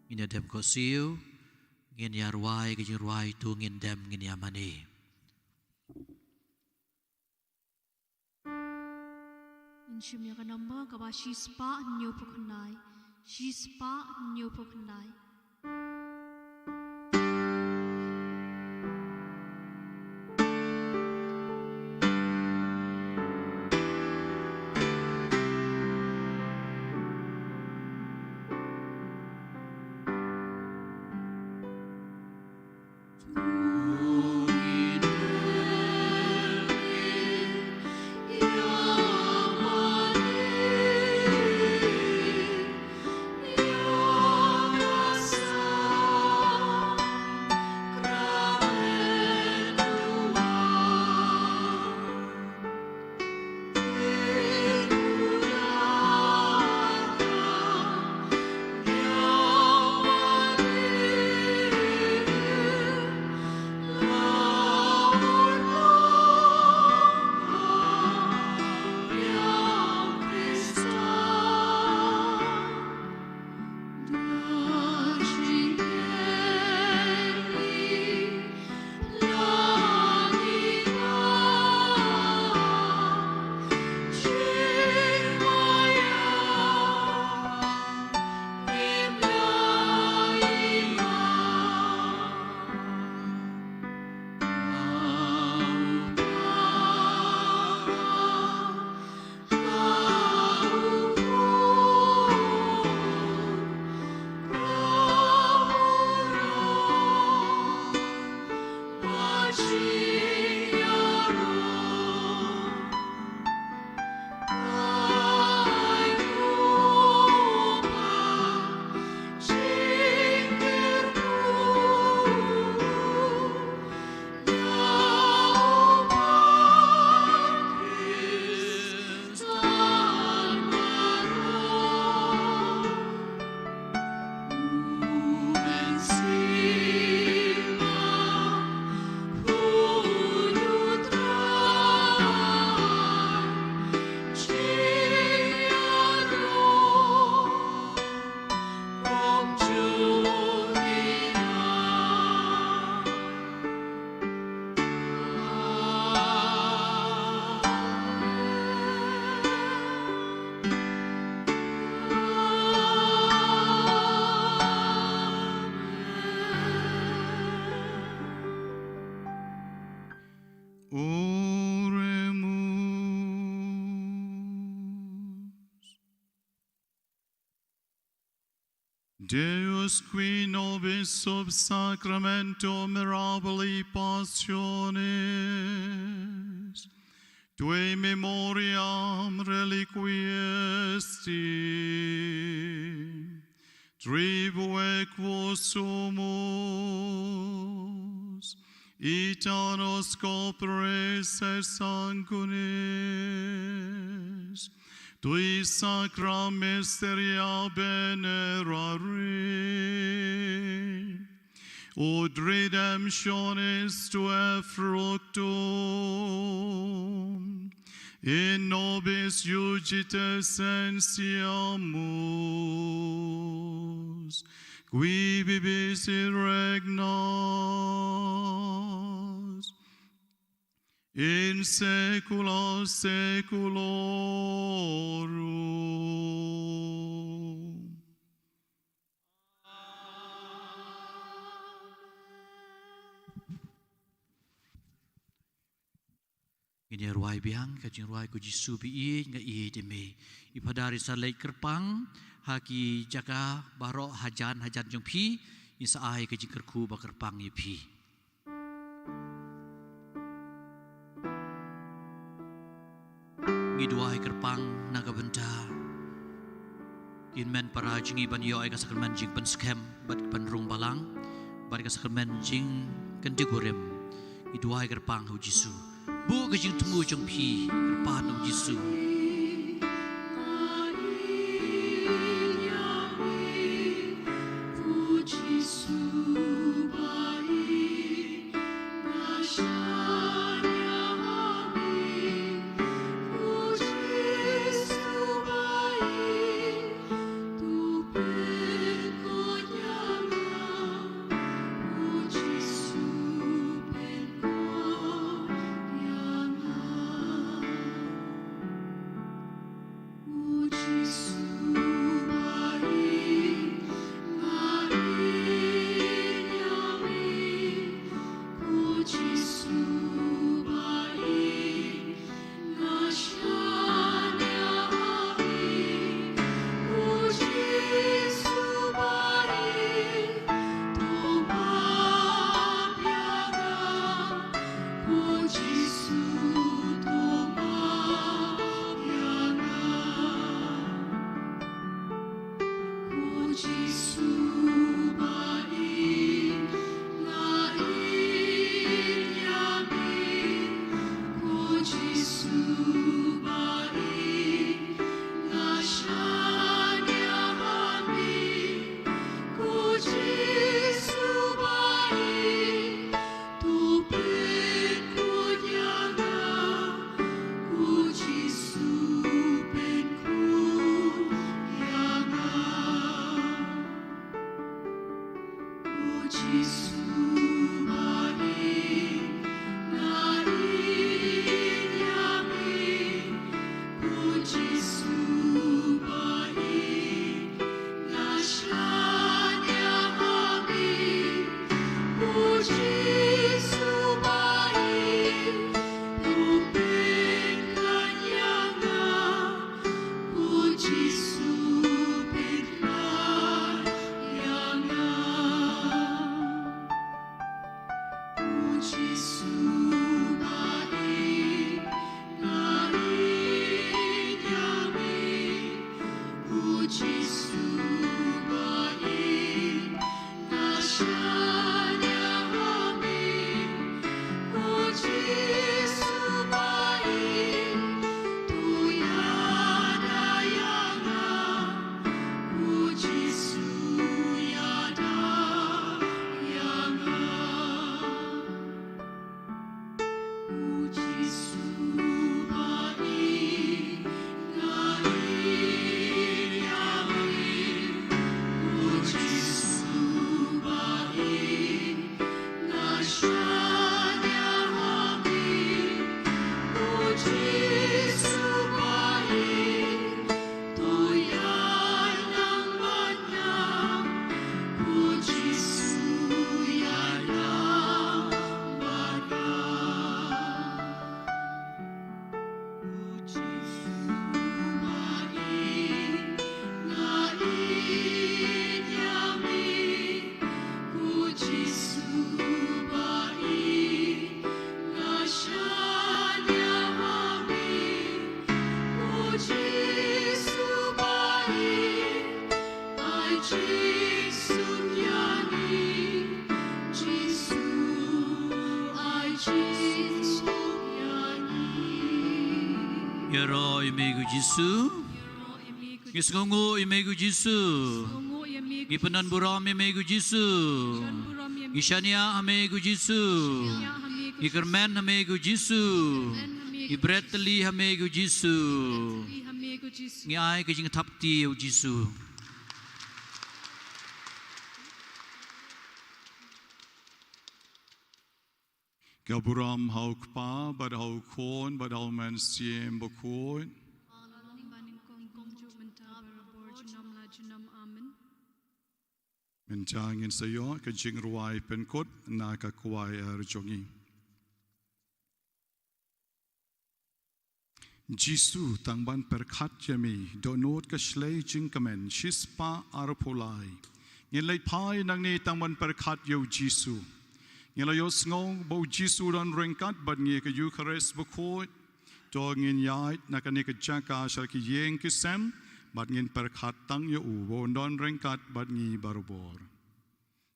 Ngin ïa dem ko siew, ngin ïa rwai ka jingrwai, to ngin dem ngin ïa mane. Ngin shim ïa ka number kaba shispah hynñiewphew khyndai, shispah hynñiewphew khyndai. Oremus. Deus, qui nobis sub sacramento mirabili passionis, tui memoriam reliquisti, tribueque sumus, Ita nos copres et sanguinis, tui sacra mysteria venerari, ut redemptionis tuae fructum, in nobis iudice sentiamus, qui vivis et regnas in saecula saeculorum. Ngin ïa rwai biang ka jingrwai ko Jisu ba ïeit, nga ïeit ïa me. I Phadar i sa leit kyrpang ha ki jaka baroh hajan hajan jong phi, i sa ai ka jingkyrkhu ba kyrpang ïa phi. Ngi duwai kyrpang na ka bynta ki hynmen para jong ngi ban ïoh ïa ka sakramen jingpynskhem bad ban rung balang bad ka sakramen jingkyntiew kurim. Ngi duwai kyrpang ha u Jisu. Buh ka jingthmu jong phi, kyrpad ha u Jisu. Ïaroh ïa me ko Jisu. Ngi sngewnguh ïa me ko Jisu. Ngi pyndonburom ïa me ko Jisu. Ngi shaniah ha me ko Jisu. Ngi kyrmen ha me ko Jisu. Ngi bret tylli ha me ko Jisu. Ngi ai ka jingthap kti ïa u Jisu. Ka burom ha u Kpa bad ha u Khun bad ha u Mynsiem Bakhuid. Mynta ngin sa ïoh ka jingrwai pynkut na ka kwai ar jong ngi. Jisu, tang ban pyrkhat ïa me, dohnud ka shlei jingkmen, shispah arphew lai. Ngin leit phai nangne tang ban pyrkhat ïa u Jisu. Ngin la ïohsngew ba u Jisu u don ryngkat bad ngi ha ka Eukharist Bakhuid. To ngin ïaid na kane ka jaka sha ki ïing ki sem, bad ngin pyrkhat tang ïa u ba un don ryngkat bad ngi barabor.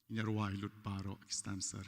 Ngin ïa rwai lut baroh ki stanza.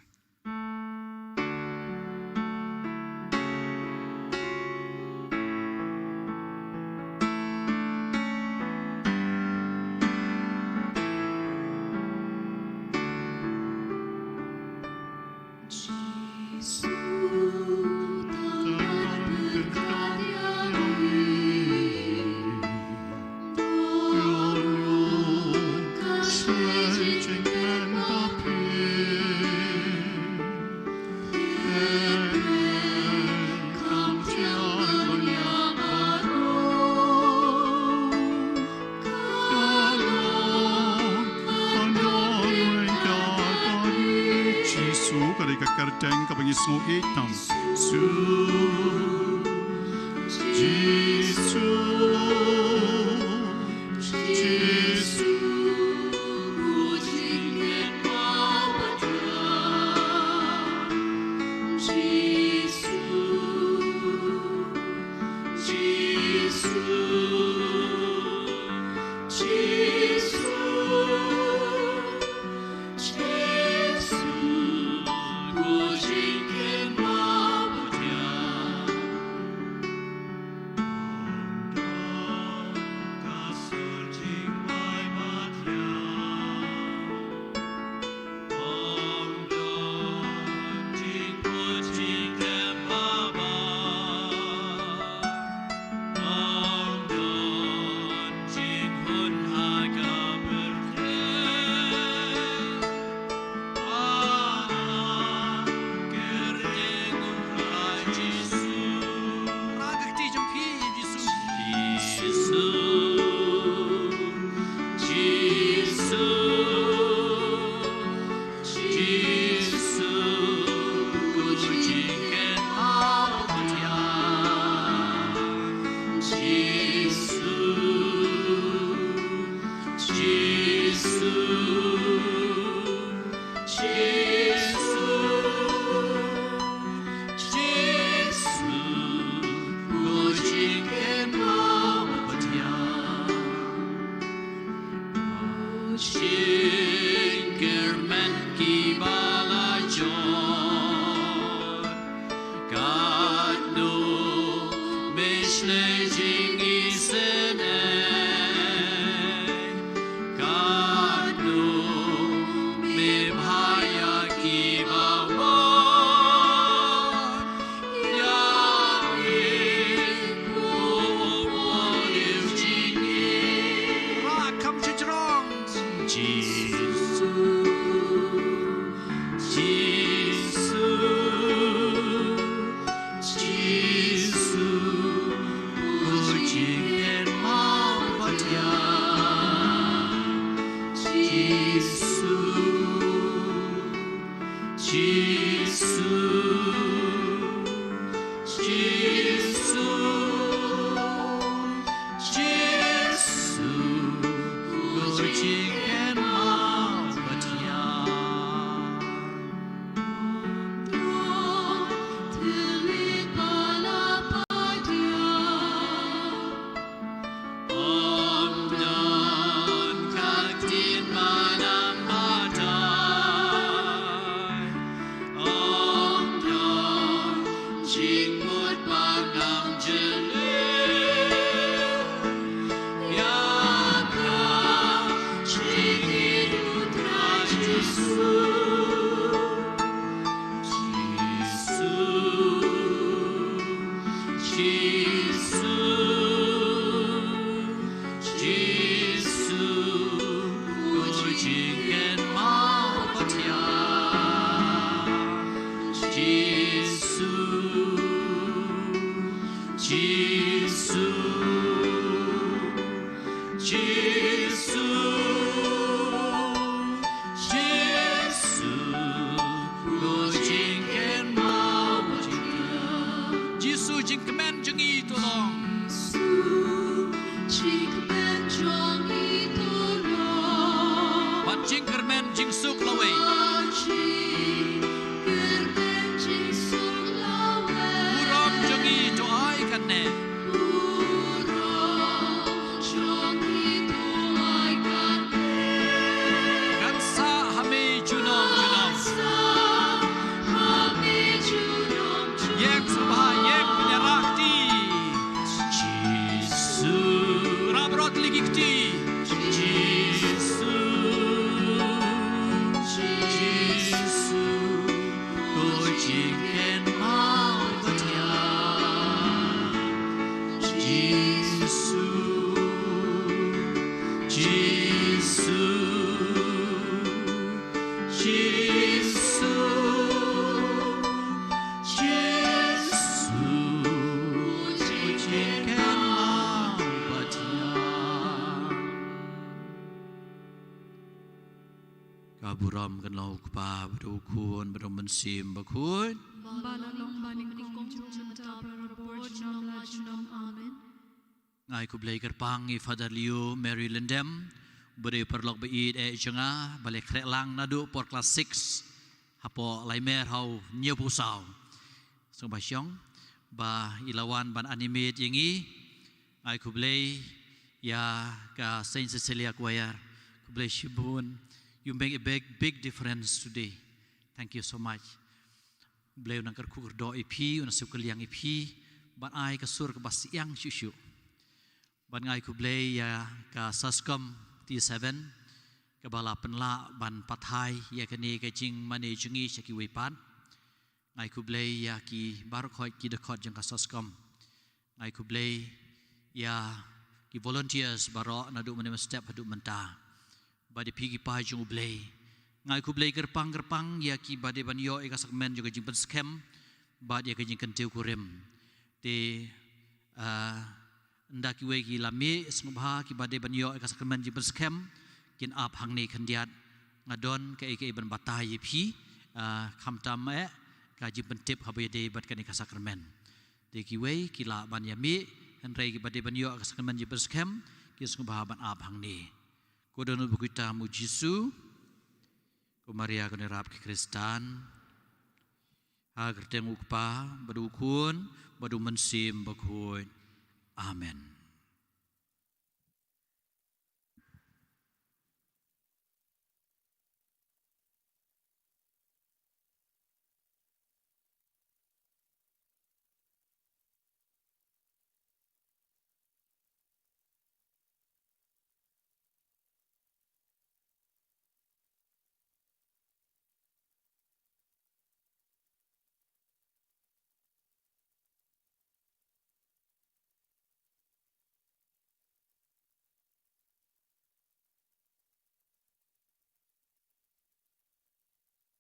Jisu, ka dei ka kyrteng kaba ngi sngewieit tam. Jisu, Jisu, Jisu, Jisu, Jisu, Jisu, Jisu, ko jingkyrmen ba thiang. Ong don ka sur jingmai ba thiang. Ong don jingput jingtem ba bha. Ong don jinghun ha ka pyrthei. Ba ha kyrteng u Trai Jisu. Rah ka kti jong phi ïa Jisu. Jisu, Jisu, Jisu, ko jingkyrmen ba thiang. Jisu, Jisu, Jisu, Jisu, ko jingkyrmen ba thiang. Jingkyrmen kiba la jot. Katno me shlei jingisynei. Katno me bha ïa kiba wad. Ïa ngi ko u Paul u jingim. Rah kham sha jrong. Jisu, Jisu, Jisu, ko jingkyrmen ba thiang. Jisu, Jisu, Jisu, Jisu, ko jingkyrmen ba thiang. Ym don ka ktien ba nang batai. Ym Jisu, Jisu, Jisu, Jisu, ko jingkynmaw bad jingkmen. Jisu, jingkmen jong ngi to long. Jisu, jingkmen jong ngi to long. Bad jingkyrmen jingsuk lawei. Jingkyrmen jingsuk lawei. Burom jong ngi to ai kane. Burom jong ngi to ai kane. Kan sah ha me junom junom. Kan sah ha me junom junom. Ïeng sngewbha, ïeng pynïarap kti. Jisu. Rap rot lagi kti. Jisu, Jisu, ko jingkynmaw bad jingkmen. Jisu, Jisu, Jisu, Jisu, jingkynmaw bad jingkmen. Ka burom kan long u Kpa, bad u Khun, bad u Mynsiem Bakhuid. Ba la long ba nyngkong, mynta bad barabor, junom la junom. Amen. Nga ai khublei kyrpang ïa i Father Leo Mary Lyndem, bad ïa u paralok ba ïeit eh jong nga, ba la khreh lang naduh por klas six hapoh Laimer ha u hynñiewphew saw. Sngewbha shong ba i la wan ban animate ïa ngi. Nga ai khublei ïa ka Saint Cecilia Choir. Khublei shibun. You make a big, big difference today. Thank you so much. Blei un nang kyrkhu kyrdoh ïa phi, un nang siew kylliang ïa phi, ban ai ka sur kaba syiang shuh shuh. Bad nga ai khublei ïa ka SASCOM T seven, kaba la pynlah ban pathai ïa kane ka jingmane jong ngi sha kiwei pat. Nga ai khublei ïa ki baroh khoit ki dkhot jong ka SASCOM. Nga ai khublei ïa ki volunteers baroh naduh mynne mynstep haduh mynta. Bad ïa phi ki paid jong U Blei. Nga ai khublei kyrpang kyrpang ïa kiba dei ban ïoh ïa ka sakramen jong ka jingpynskhem bad ïa ka jingkyntiew kurim. Te, ah, ynda kiwei ki la mih, sngewbha kiba dei ban ïoh ïa ka sakramen jingpynskhem, kin ap hangne khyndiat. Nga don kaei kaei ban batai ïa phi, ah, khamtam eh ka jingpyntip haba ïadei bad kane ka sakramen. Te kiwei ki lah ban ïa mih, hynrei kiba dei ban ïoh ïa ka sakramen jingpynskhem, kin sngewbha ban ap hangne. Ko dohnud bakhuid tam u Jisu, ko Maria kane rap ki Khristan, ha ka kyrteng u Kpa, bad u Khun, bad u Mynsiem Bakhuid. Amen.